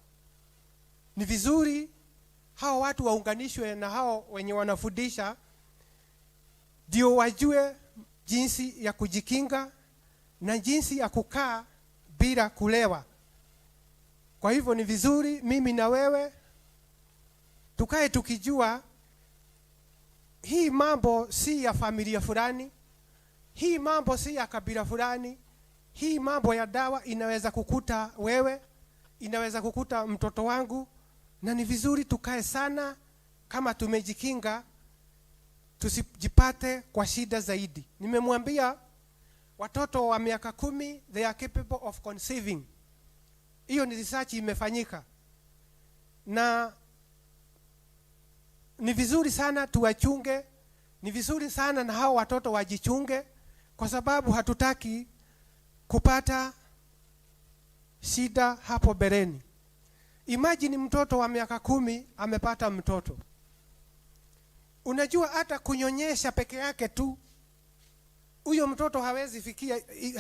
Ni vizuri hao watu waunganishwe na hao wenye wanafundisha, ndio wajue jinsi ya kujikinga na jinsi ya kukaa bila kulewa. Kwa hivyo ni vizuri mimi na wewe tukae tukijua hii mambo si ya familia fulani, hii mambo si ya kabila fulani, hii mambo ya dawa inaweza kukuta wewe, inaweza kukuta mtoto wangu, na ni vizuri tukae sana kama tumejikinga, tusijipate kwa shida zaidi. Nimemwambia watoto wa miaka 10 they are capable of conceiving. Hiyo ni research imefanyika. Na ni vizuri sana tuwachunge, ni vizuri sana na hao watoto wajichunge, kwa sababu hatutaki kupata shida hapo mbeleni. Imagine mtoto wa miaka 10 amepata mtoto. Unajua hata kunyonyesha peke yake tu huyo mtoto hawezi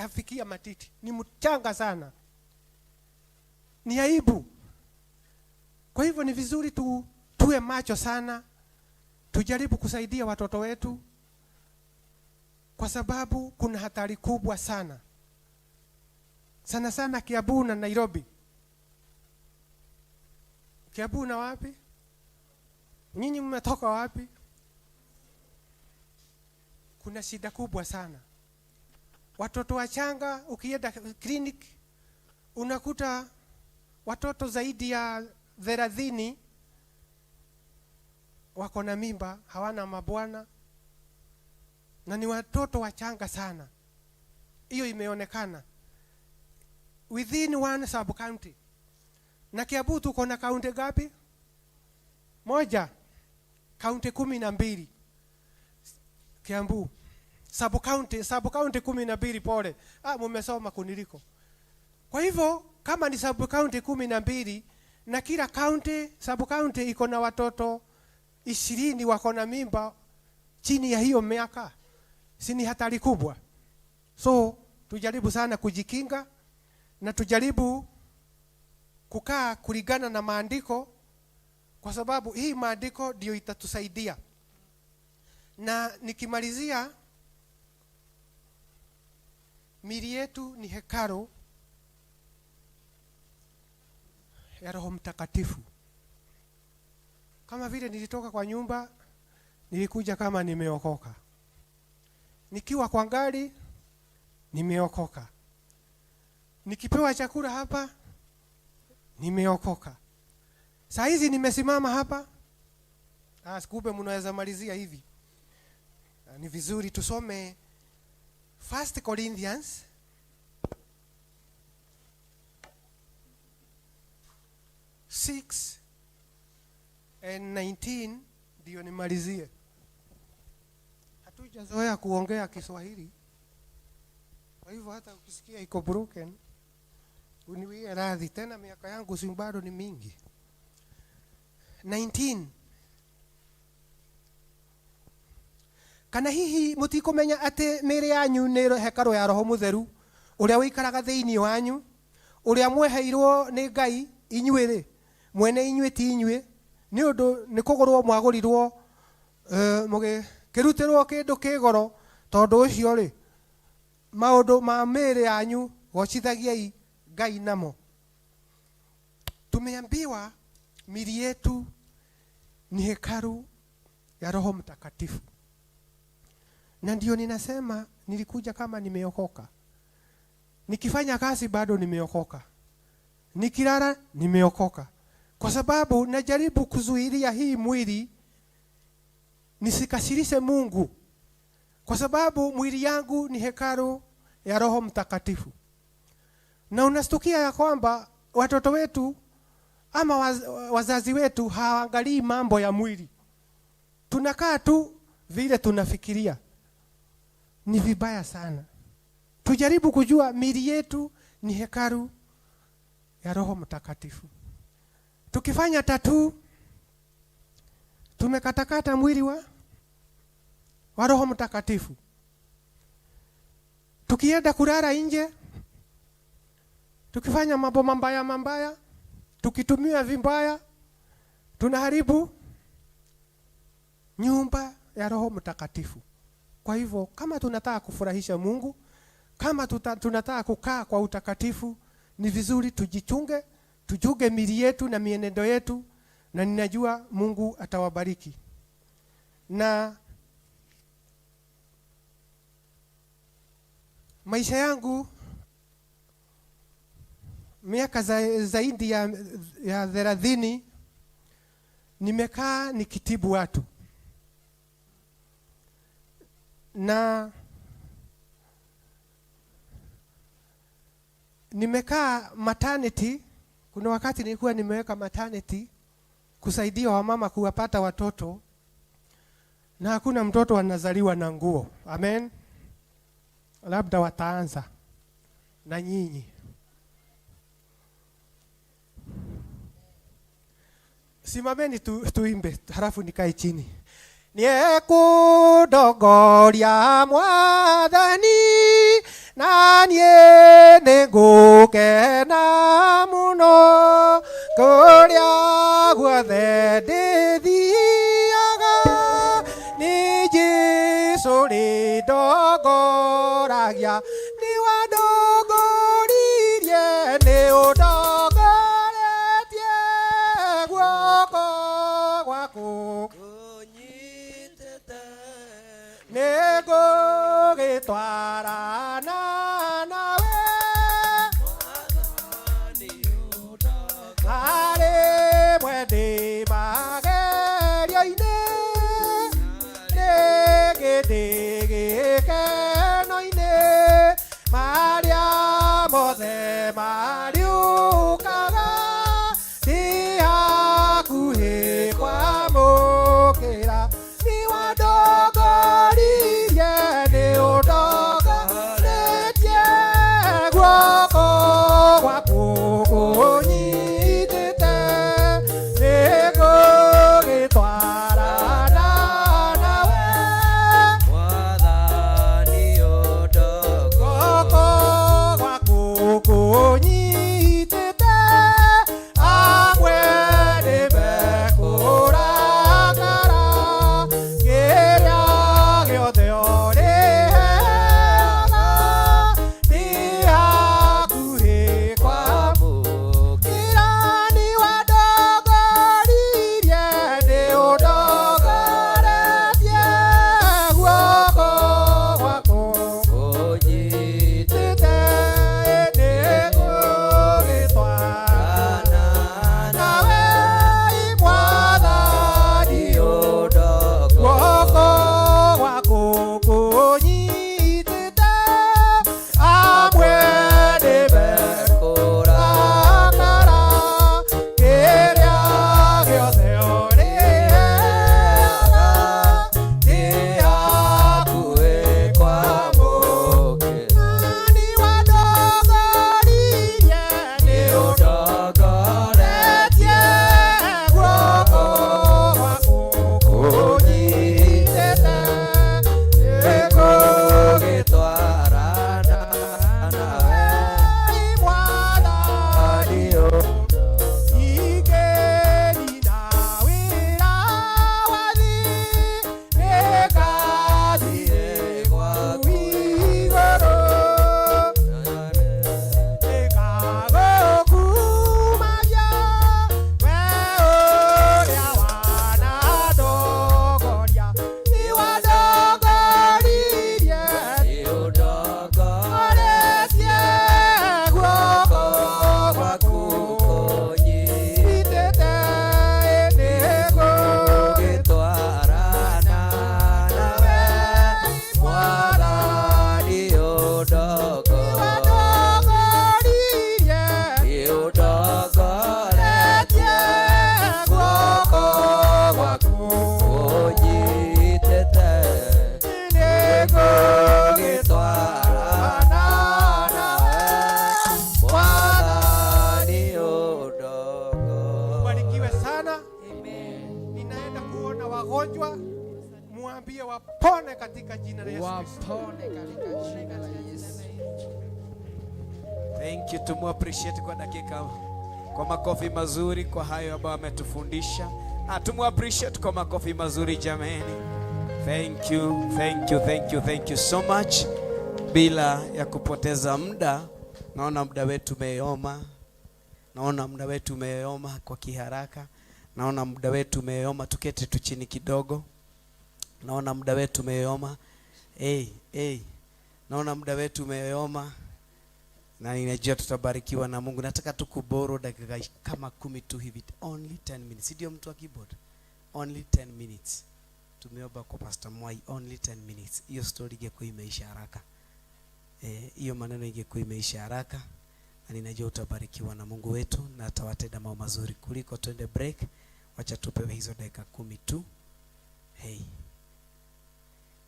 fikia matiti. Ni mchanga sana. Ni aibu. Kwa hivyo ni vizuri tuwe macho sana, tujaribu kusaidia watoto wetu, kwa sababu kuna hatari kubwa sana. Sana sana Kiambu na Nairobi. Kiambu na wapi? Nyinyi mmetoka wapi? Kuna shida kubwa sana. Watoto wachanga ukienda clinic unakuta watoto zaidi ya 30 wako na mimba, hawana mabwana, na ni watoto wachanga sana. Hiyo imeonekana within one sub county. Na Kiambu tuko na kaunti ngapi? Moja. Kaunti 12. Kiambu sub county 12, pole. Mmesoma kuniliko. Kwa hivyo kama ni sub county 12 na kila county sub county iko na watoto 20 wako na mimba chini ya hiyo miaka, si ni hatari kubwa? So tujaribu sana kujikinga na tujaribu kukaa kulingana na maandiko, kwa sababu hii maandiko ndio itatusaidia. Na nikimalizia, miili yetu ni hekalu ya Roho Mtakatifu. Kama vile nilitoka kwa nyumba, nilikuja kama nimeokoka. Nikiwa kwa gari, nimeokoka. Nikipewa chakula hapa, nimeokoka. Saa hizi nimesimama hapa, sikupe mnaweza malizia hivi. Ni vizuri tusome 1 Corinthians 6 and 19 ndio nimalizie. Hatujazoea kuongea Kiswahili, kwa hivyo hata ukisikia iko broken uniwie radhi. Tena miaka yangu si bado ni mingi. 19. Kana hihi mutikumenya ati mĩĩrĩ yanyu nĩ hekarũ ya Roho Mũtheru Ũrĩa ũikaraga thĩinĩ wanyu, ũrĩa mweheirwo nĩ Ngai inyuĩ-rĩ, mwene inyuĩ ti inyuĩ, nĩ ũndũ nĩ kũgũrwo mwagũrirwo mũgĩkĩrutĩrwo kĩndũ kĩ goro, tondũ ũcio-rĩ, maũndũ ma mĩĩrĩ yanyu gocithagiai Ngai namo. Tumeambiwa mili yetu ni hekalu ya Roho Mtakatifu, na ndio ninasema nilikuja kama nimeokoka. Nikifanya kazi bado nimeokoka, nikilala nimeokoka, kwa sababu najaribu kuzuilia hii mwili nisikasirishe Mungu, kwa sababu mwili yangu ni hekalu ya Roho Mtakatifu. Na unastukia ya kwamba watoto wetu ama wazazi wetu hawaangalii mambo ya mwili, tunakaa tu vile tunafikiria. Ni vibaya sana. Tujaribu kujua mili yetu ni hekalu ya Roho Mtakatifu. Tukifanya tatuu tumekatakata mwili wa Roho Mtakatifu. Tukienda kulala nje, tukifanya mambo mambaya mambaya, tukitumia vibaya, tunaharibu nyumba ya Roho Mtakatifu. Kwa hivyo kama tunataka kufurahisha Mungu, kama tunataka kukaa kwa utakatifu, ni vizuri tujichunge, tuchunge mili yetu na mienendo yetu, na ninajua Mungu atawabariki. Na maisha yangu miaka zaidi ya 30 nimekaa nikitibu watu, na nimekaa maternity. Kuna wakati nilikuwa nimeweka maternity kusaidia wamama kuwapata watoto, na hakuna mtoto anazaliwa na nguo. Amen. Labda wataanza na nyinyi. Simameni tuimbe, halafu nikae chini. Niekundongoria Mwathani, na niĩ nĩngũkena mũno, kũrĩa guothe ndĩthiaga, nĩ Jesũ rĩndongoragia, nĩ wandongoririe, nĩ ũndongoretie guoko gwaku, nĩngũgĩtwarana nawe, harĩ mwendi magerio-inĩ, rĩngĩ ndĩ gĩkeno-inĩ, wagonjwa, muambie wapone katika jina la Yesu Kristo. Wapone katika jina la Yesu. Thank you, tumu appreciate kwa dakika, kwa makofi mazuri kwa hayo ambayo ametufundisha. Ah, tumu appreciate kwa makofi mazuri jameni. Thank you, thank you, thank you, thank you so much. Bila ya kupoteza muda, naona muda wetu umeyoma, naona muda wetu umeyoma kwa kiharaka, naona muda wetu umeyoma. Tuketi tu chini kidogo, naona muda wetu umeyoma. Hey, hey, naona muda wetu umeyoma na ninajua tutabarikiwa na Mungu. Nataka tu kuborrow dakika kama 10 tu hivi, only 10 minutes. Ndio mtu wa keyboard, only 10 minutes. Tumeomba kwa Pastor Mwai only 10 minutes. Hiyo story ingekuwa imeisha haraka, hiyo maneno ingekuwa imeisha haraka, na ninajua utabarikiwa na Mungu wetu na atawatenda mambo mazuri kuliko twende break. Wacha tupewe hizo dakika 10 tu. Hey,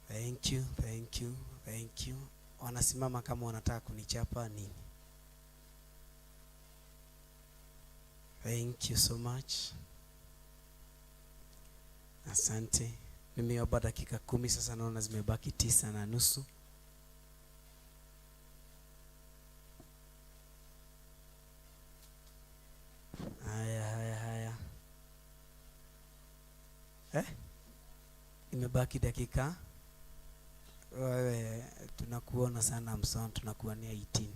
thank you, thank you, thank you. Wanasimama kama wanataka kunichapa nini? Thank you so much. Asante. Nimeomba dakika 10 sasa, naona zimebaki 9:30. Haya, haya, haya. Imebaki dakika. Wewe tunakuona sana Mson, tunakuonea 18.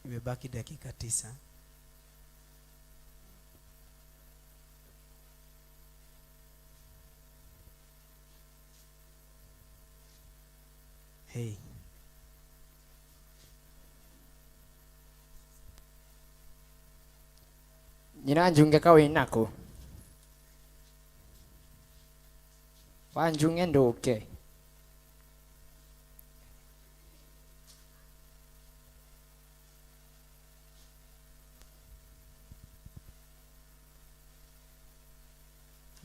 Imebaki dakika 9. Hey. Nyina njunge ka winako. Wanjunge nduke.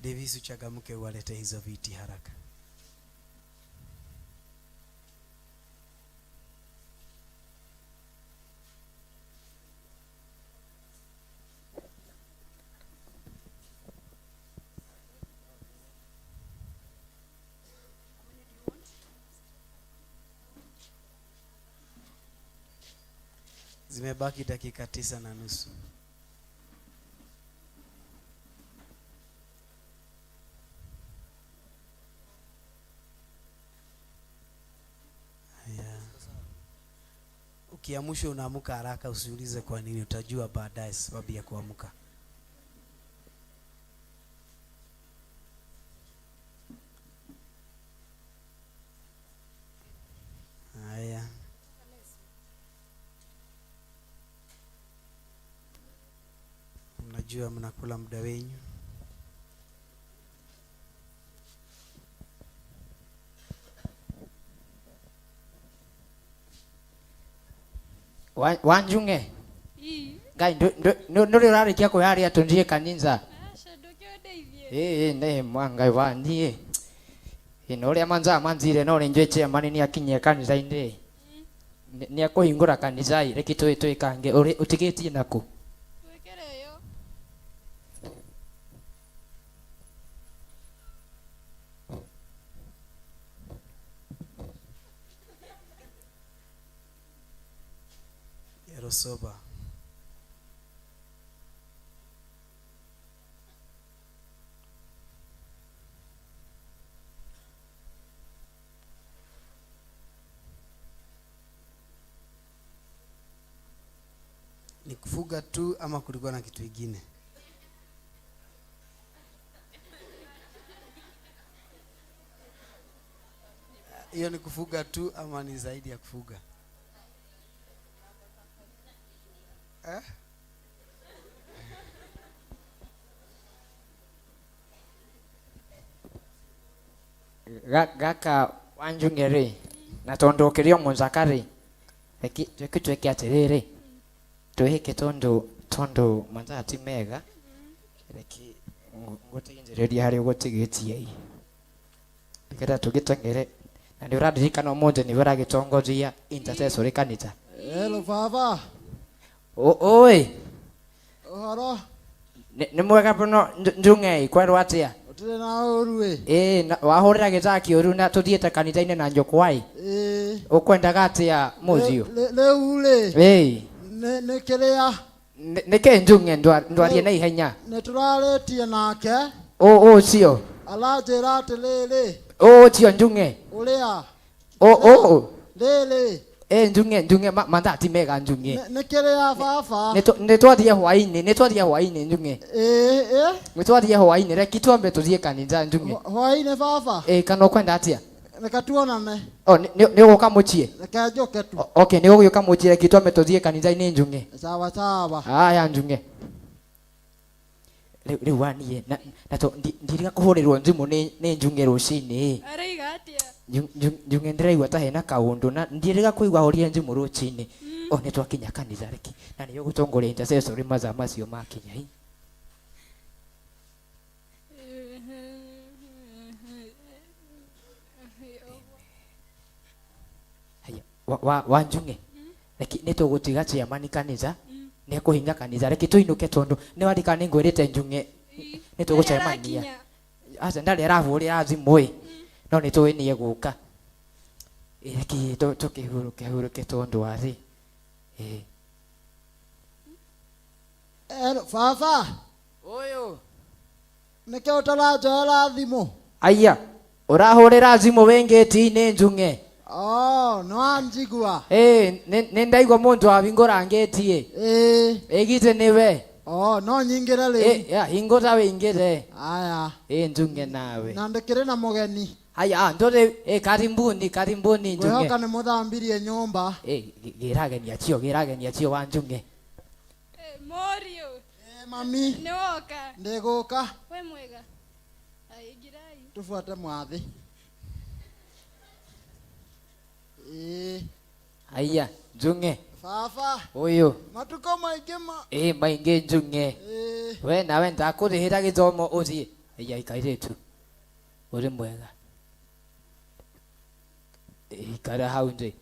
Davis, uchangamke uwalete hizo viti haraka. Zimebaki dakika 9:30. Haya. Ukiamshwa unaamka haraka, usiulize kwa nini, utajua baadaye sababu ya kuamka. Haya. Mnajua mnakula muda wenyu. Wanjunge. Ii. Ngai, nduri urarikia kuyaria tunjie kanitha. Aca, ndũkĩũndeithie. Ĩĩ, nĩ mwa Ngai wa niĩ. Ĩ, na ũrĩa manzaa manzire no nĩ njũĩ chairman nĩ akinyie kanitha-inĩ. Nĩ akũhingũra kanitha ĩ, reke twĩkange. Ũrĩ, ũtigĩtie nakũ? Twĩkĩre ĩyo. Yerosoba. Ni kufuga tu ama kulikuwa na kitu kingine? Hiyo ni kufuga tu ama ni zaidi ya kufuga? Gaka wanjunge rĩ, na tondũ ũkĩrĩ o mũthaka rĩ, reke twĩke atĩrĩrĩ, twĩhĩke tondũ mathaa ti mega, reke ngũteithĩrĩrie harĩa ũgũtigĩtie ĩ. Nĩgetha tũgĩteng'ere. Na nĩ ũraririkana ũmũthĩ nĩwe ũragĩtongoria intercessory kanitha. Hello, baba. Oi. Ũhoro. Nĩ mwega mũno Njung'ei, kwerwo atĩa? Ũtirĩ na ũru ĩ. Ĩĩ, wahũrĩra gĩthaa kĩũru na tũthiĩte kanitha-inĩ na njũkwa ĩ. Ĩĩ. Ũkwendaga atĩa mũciũ? Rĩu rĩ. Ĩĩ. Nĩ kĩrĩa. Nĩkĩ Njung'e ndwarie na ihenya? Nĩ tũrarĩtie nake. Ũcio. Aranjĩra atĩrĩrĩ. Ũcio Njung'e. Ũrĩa. Ũ. Rĩrĩ. Ĩ Njung'e Njung'e mathaa ti mega Njung'e. Nĩ kĩrĩa baba. Nĩ twathiĩ hwaĩ-inĩ, nĩ twathiĩ hwaĩ-inĩ Njung'e. Ĩĩ. Nĩ twathiĩ hwaĩ-inĩ, reke twambe tũthiĩ kanitha Njung'e. Hwaĩ-inĩ baba. Ĩĩ, kana ũkwenda atĩa? Reke tuonane. O, nĩ ũgũka mũciĩ? Reke njũke tu. Okay, nĩ ũgũgĩũka mũciĩ, reke twambe tũthiĩ kanitha-inĩ Njung'e. Sawa sawa. Haya Njung'e. Rĩu waniĩ na ndiriga kũhũrĩrwo thimũ nĩ Njung'e rũcinĩ. Araiga atĩa? Njung'e ndĩraigua ta hena kaũndũ na ndiriga kũigua ahũrire thimũ rũcinĩ. O nĩ twakinya kanitha reke na nĩ ũgũtongoria intercessory mathaa macio makinya. Haya, wa Njung'e. Reke nĩ tũgũtiga chairman kanitha. Nĩ ekũhinga kanitha, reke tũinũke tondũ nĩ warika nĩ ngwĩrĩte Njung'e nĩ tũgũcemania. Aca ndarĩ arahũrĩra thimũ ĩ. No nĩ tũĩ nĩ egũka. Reke tũkĩhurũke hurũke tondũ wa thĩ. Ĩ. Baba. Ũyũ. Nĩkĩo ũtaranjoera thimũ? Aya, ũrahũrĩra thimũ wĩ ngĩti-inĩ Njung'e. Oh, nĩ wanjigua. Ĩ, nĩ ndaigua mũndũ ahingũra ngĩti ĩ. Ĩ. Ĩgite nĩwe. Oh, no nyingĩre rĩu. Ĩ, ya, hingũra wĩingĩre. Aya. Ĩ, Njung'e nawe. Na ndĩkĩrĩ na mũgeni. Haya, ndũrĩ, ĩ, karibuni, karibuni Njung'e. Ngwĩhoka nĩ mũthambirie nyũmba. Ĩ, gĩragenia cio, gĩragenia cio wa Njung'e. Mũriũ. Ĩ, mami. Nĩ woka. Ndĩgũka. Wĩ mwega. Ingĩrai. Tũbuate mwathĩ. Ĩ. Haya, Njung'e. Baba. Ũyũ. Matukũ maingĩ ma. Ĩ, maingĩ Njung'e. Ĩ. We nawe ndakũrĩhĩra gĩthomo ũthiĩ. Haya, ikairĩtu. Ũrĩ mwega. Ikara hau thĩ.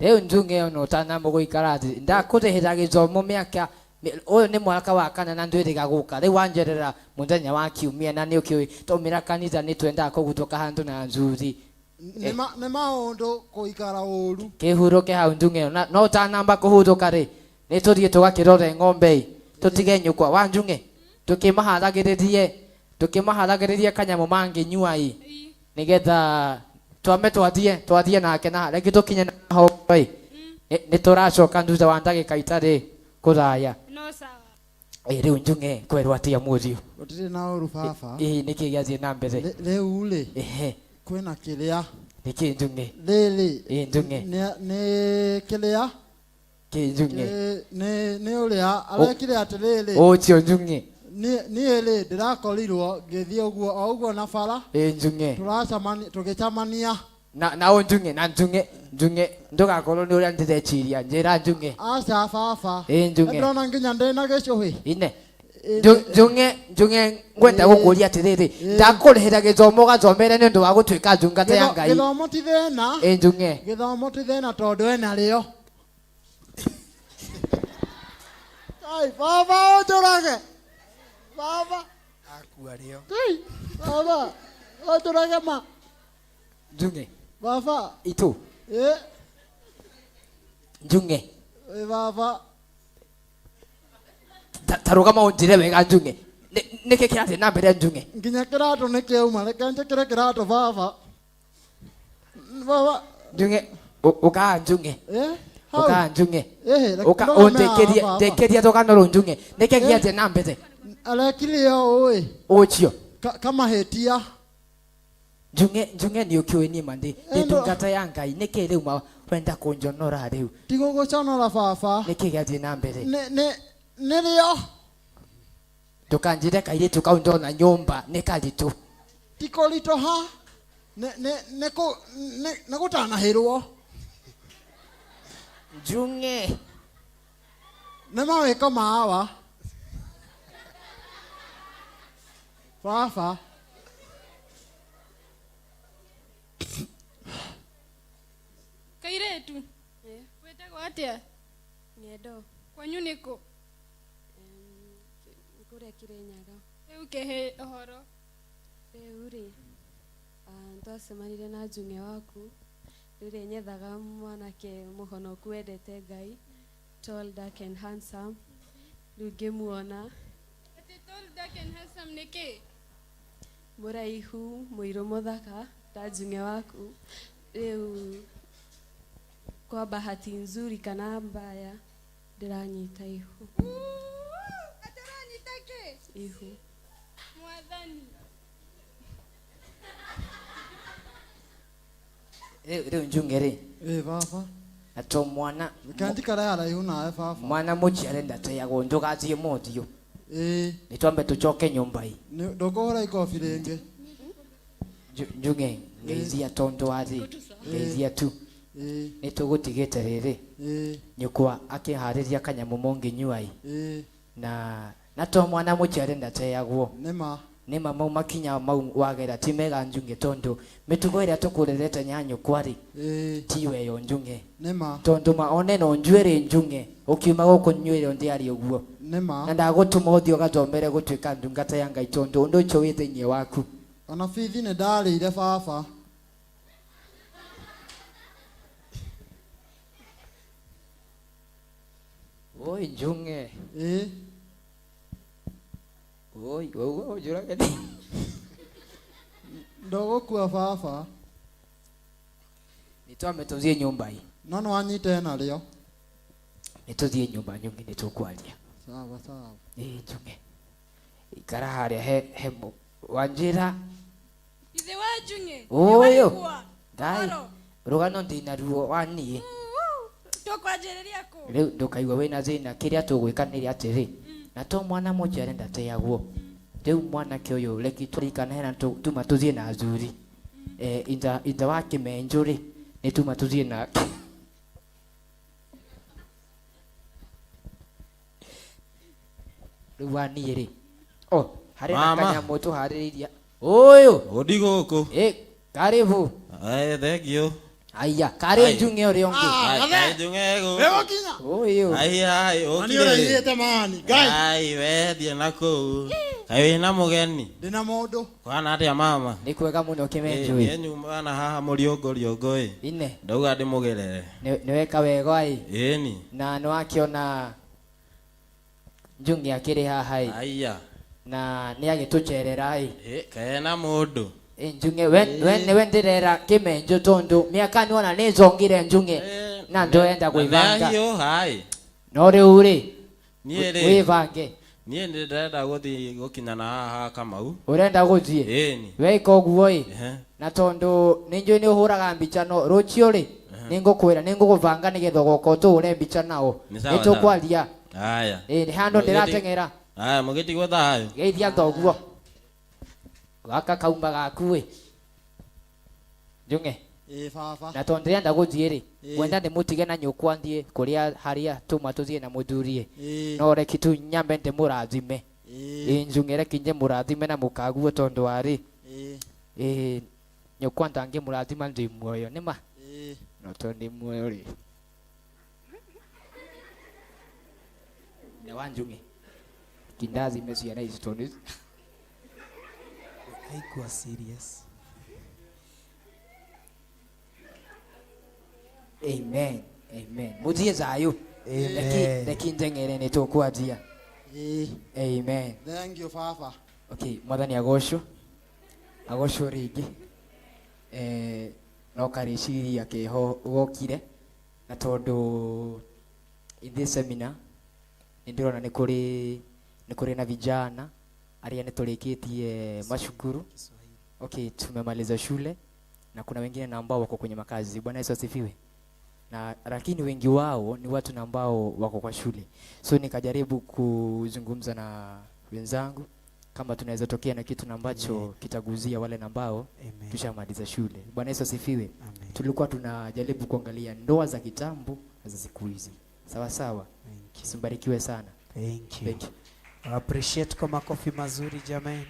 Rĩu Njung'e ona ũtanamba gũikara thĩ, ndakũrĩhĩra gĩthomo mĩaka ũyũ nĩ mwaka wa kana na ndwĩrĩga gũka. Rĩu wanjerera mũthenya wa kiumia na nĩ ũkĩũĩ twaumĩra kanitha nĩ twendaga kũguthũka handũ na nzuthi. Nĩ maũndũ kũikara ũru. Kĩhurũke hau Njung'e, no ũtanamba kũhurũka rĩ, nĩ tũthiĩ tũgakĩrore ng'ombe ĩ, tũtige nyũkwa wa Njung'e, tũkĩmaharagĩrĩrie kanyamũ mangĩnyua ĩ, nĩgetha twambe twathiĩ nake na reke tũkinye na ho ĩ. Nĩ tũracoka thutha wa ndagĩka itarĩ kũraya. No sawa. Ĩ, rĩu Njung'e kwerwo atĩa mũriũ? Gũtirĩ na ũru baba. Ĩ, nĩkĩ gĩathiĩ na mbere? Rĩu rĩ, Ehe. kwĩna kĩrĩa. Nĩkĩ Njung'e? Rĩrĩ. Ĩ, Njung'e. Nĩ kĩrĩa? Kĩ Njung'e? Nĩ ũrĩa arekire atĩrĩrĩ. Ũcio Njung'e. Niĩ rĩ, ndĩrakorirwo ngĩthiĩ ũguo o ũguo na bara. Ĩ, Njung'e. Tũracemania, tũgĩcemania. Na ũ Njung'e, na Njung'e, Njung'e, ndũgakorwo nĩ ũrĩa ndĩreciria, njĩra Njung'e. Aca baba. Ĩ, Njung'e. Ndĩrona nginya ndĩna gĩcũhĩ. Ine. Njung'e, Njung'e, ngwenda gũkũria atĩrĩrĩ, ndakũrĩhĩra gĩthomo ũgathomere nĩ ũndũ wa gũtuĩka ndungata ya Ngai. Gĩthomo ti thĩna. Ĩ, Njung'e. Gĩthomo ti thĩna tondũ ena rĩo. Ai, baba ũnjũrage. Baba. Akua rĩo. Ai, baba, ũnjũrage ma. Njung'e. Baba. Itũ. Ĩ. Njung'e. Ĩ, baba. Ta rũgama ũnjĩre wega Njung'e. Nĩkĩ kĩrathiĩ na mbere Njung'e? Nginya kĩratũ nĩ kĩauma, reke njĩkĩre kĩratũ baba. Baba. Njung'e, ũka Njung'e. Ĩ, hau. Ũka Njung'e. Ĩ, reke Ũka, ndũgame haha, ũndĩkĩrie, baba. ndĩkĩrie rũgano rũu Njung'e. Nĩkĩ Ĩ. gĩathiĩ na mbere? Arekire ũũ ĩ. Ũcio. Kamahĩtia. Njung'e, Njung'e nĩ ũkĩũĩ niĩ ma ndĩ ndungata ya Ngai. Nĩkĩ rĩu wenda kũnjonora rĩu? Ti gũgũconora baba. Nĩkĩ gĩathiĩ na mbere? Nĩ rĩo. Ndũkanjĩre kairĩtu kau ndona nyũmba nĩ karitũ. Ti kũritũha. Nĩ gũtanahĩrwo. Njung'e. Nĩ mawĩko ma awa. Baba. Kairĩtu. Wĩtagwo atĩa? Ng'endo. Kwanyu nĩ kũ? Kũrĩa Kĩrĩnyaga. Rĩu kĩhe ũhoro. Rĩu rĩ, twacemanirie na Njung'e waku, rĩrĩa nyethaga mwanake mũhonoku wendete Ngai, tall, dark and handsome, rĩu ngĩmuona. Atĩ tall, dark and handsome nĩ kĩ? Mũraihu, mũirũ mũthaka, ta Njung'e waku. Rĩu kwa bahati nzuri kana mbaya, ndĩranyita ihu. Atĩ ũranyita kĩ? Ihu. Mwathani. Rĩu Njung'e rĩ. Ĩ baba. Na to mwana. Reke njikare haraihu nawe baba. Mwana mũciare ndateagwo ndũgathiĩ mothiũ. Ĩ. Nĩ twambe tũcoke nyũmba ĩ. Ndũkũhũra ikobi rĩngĩ. Njung'e ngeithia tondũ warĩ ngeithia tu. Nĩ tũgũtigĩte rĩrĩ. Nyũkwa akĩharĩria kanyamũ mũngĩnyua ĩ. Na to mwana mũciare ndateagwo. Nĩma. Nĩma mau makinya mau wagera ti mega Njung'e tondũ mĩtugo ĩrĩa tũkũrerete nya nyũkwa rĩ tiwe yo Njung'e. Nĩma. Tondũ ma one no njuĩrĩ Njung'e ũkiuma gũkũ njuĩrĩ ndĩarĩ ũguo. Nĩma. Na ndagũtũma ũthiĩ ũgathomere gũtuĩka ndungata ya Ngai tondũ ũndũ ũcio wĩ thĩinĩ waku. Ona bithi nĩ ndarĩire baba. Oi Njung'e. Ĩ. Oi, ũguo ũnjũrage nĩ. Ndũgũkua baba. Nĩ twambe tũthiĩ nyũmba ĩ. No nĩwanyita narĩo. Nĩ tũthiĩ nyũmba Njung'e nĩ tũkwaria. Sawa sawa. Ĩ Njung'e. Ikara harĩa he he wanjĩra. Ithe wa Njung'e. Ũyũ. Nĩwaigua? Ngai. Ũhoro? Rũgano ndĩnaruo wa niĩ. Tũkwanjĩrĩria kũ? Rĩu ndũkaigua wĩna thĩna kĩrĩa tũgwĩka nĩ atĩrĩ. Na to mwana mũciare ndateagwo. Rĩu mwanake ũyũ reki tũrikane hena tuma tũthiĩ na athuri. Ithe wa Kĩmenjũ rĩ nĩ tuma tũthiĩ nake. Rĩu wa niĩ rĩ. O, harĩ na Mama. kanyamũ tũharĩrĩirie. Ũyũ. Ũndi gũkũ. Ĩ, karibu. Thank you. Aya, karĩ Njung'e ũrĩa ũngĩ. Ai, kaĩ Njung'e gũkũ. Nĩgũkinya. Ũyũ. Ai, ai, Na nĩ ũkire. ũrairĩte mani. Ngai. Ai, we thiĩ na kũu. Kaĩ wĩna mũgeni? Ndĩna mũndũ. Kwana atĩa mama? Nĩ kwega mũno Kĩmenjũ Ĩ, niĩ nyuma na haha mũriũngũriũngũ ĩ. Ine. Ndauga ndĩmũgerere. Nĩ weka wega ĩ. Ĩni. Na nĩwakĩona Njung'e akĩrĩ haha ĩ. Aya. Na nĩ agĩtũcerera ĩ. Ĩ, kena mũndũ. Ĩ, Njung'e we nĩwe ndĩrera Kĩmenjũ tondũ mĩaka nĩwona nĩ nzongire Njung'e na ndũrenda gwĩbanga. Nĩahiũha ĩ. No rĩu rĩ, Niĩ rĩ. wĩbange. Niĩ nĩ ndĩrenda gũthiĩ gũkinya na haha ha Kamau. Ũrenda gũthiĩ? Ĩni. Weka ũguo ĩ. Ehe. Na tondũ nĩ njũĩ nĩ ũhũraga mbica no rũciũ rĩ, nĩ ngũkwĩra nĩ ngũgũbanga nĩgetha ũgoka ũtũhũre mbica nao. Nĩ sawa, Nĩ tũkwaria. Aya. Ĩ, nĩ handũ ndĩrateng'era. Aya, mũgĩtigwo thayũ. Geithia thoguo. Gaka kauma gaku ĩ. Njung'e. Ĩ baba. Na tondũ ndĩrenda gũthiĩ rĩ, Ĩ. ngwenda ndĩmũtige na nyũkwa thiĩ kũrĩa harĩa tuma tũthiĩ na mũthuri ĩ. Ĩ. No reki tu nyambe ndĩmũrathime. Ĩ. Ĩ Njung'e reki ndĩmũrathime na mũkaguo tondũ warĩ. Ĩ. Ĩ, nyũkwa ndangĩmũrathima ndĩ muoyo nĩma? Ĩ. No tondũ ndĩ muoyo rĩ. Na wa Njung'e. Kindathime ciana ici tondũ Haikuwa serious. Amen. Amen. Mũthiĩ thayũ. Amen. Reki njeng'ere nĩ tũkwanjia. Ĩ. Amen. Thank you baba. Okay, mwathani agocwo. Agocwo rĩngĩ. No karĩciria keho gokire na tondũ in this seminar nĩ ndĩrona nĩ kũrĩ na vijana arĩa nĩ tũrĩkĩtie macukuru. Okay, tumemaliza shule na kuna wengine na ambao wako kwenye makazi. Bwana Yesu asifiwe. Na lakini wengi wao ni watu na ambao wako kwa shule. So nikajaribu kuzungumza na wenzangu kama tunaweza tokea na kitu na ambacho kitaguzia wale na ambao tushamaliza shule. Bwana Yesu asifiwe. Tulikuwa tunajaribu kuangalia ndoa za kitambo na za siku hizi. Sawa sawa. Simbarikiwe sana. Thank you. Thank you. Appreciate kwa makofi mazuri jamani.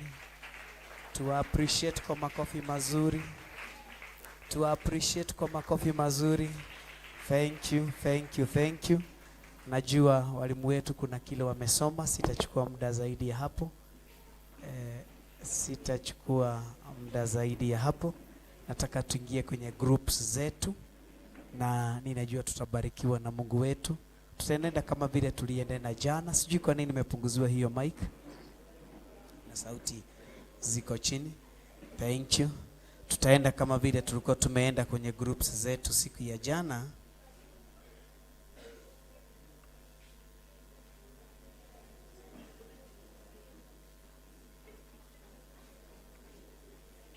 Tu appreciate kwa makofi mazuri. Tu appreciate kwa makofi mazuri. Thank you, thank you, thank you. Najua walimu wetu kuna kile wamesoma, sitachukua muda zaidi ya hapo. Sitachukua muda zaidi ya hapo. Nataka tuingie kwenye groups zetu, na ninajua tutabarikiwa na Mungu wetu. Tutaenenda kama vile tulienenda jana. Sijui kwa nini nimepunguziwa hiyo mic na sauti ziko chini. Thank you. Tutaenda kama vile tulikuwa tumeenda kwenye groups zetu siku ya jana.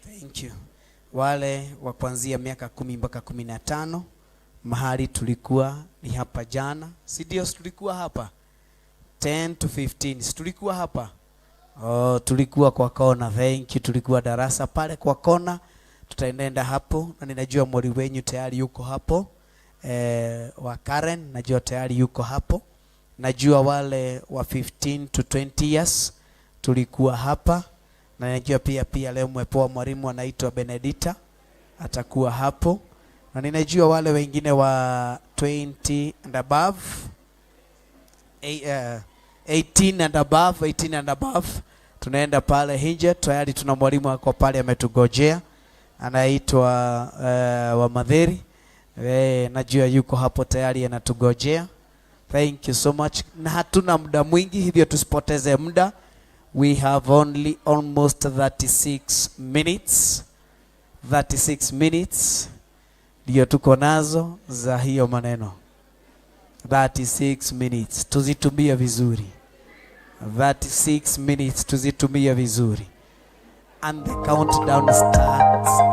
Thank you. Wale wa kuanzia miaka 10 mpaka 15, mahali tulikuwa ni hapa jana, si ndio? Tulikuwa hapa 10 to 15, si tulikuwa hapa? Oh, tulikuwa kwa kona. Thank you. Tulikuwa darasa pale kwa kona. Tutaenenda hapo na ninajua mwalimu wenyu tayari yuko hapo. Wa Karen najua tayari yuko hapo. Najua wale wa 15 to 20 years tulikuwa hapa, na najua pia leo mwepoa mwalimu anaitwa Benedita atakuwa hapo, na ninajua wale wengine wa 20 and above, 18 and above, 18 and above tunaenda pale Hinje. Tayari tuna mwalimu ako pale ametugojea, anaitwa wa Madheri. Najua yuko hapo tayari anatugojea. Thank you so much. Na hatuna muda mwingi, hivyo tusipoteze muda. We have only almost 36 minutes. 36 minutes ndio tuko nazo za hiyo maneno. 36 minutes tuzitumie vizuri. 36 minutes tuzitumie vizuri. And the countdown starts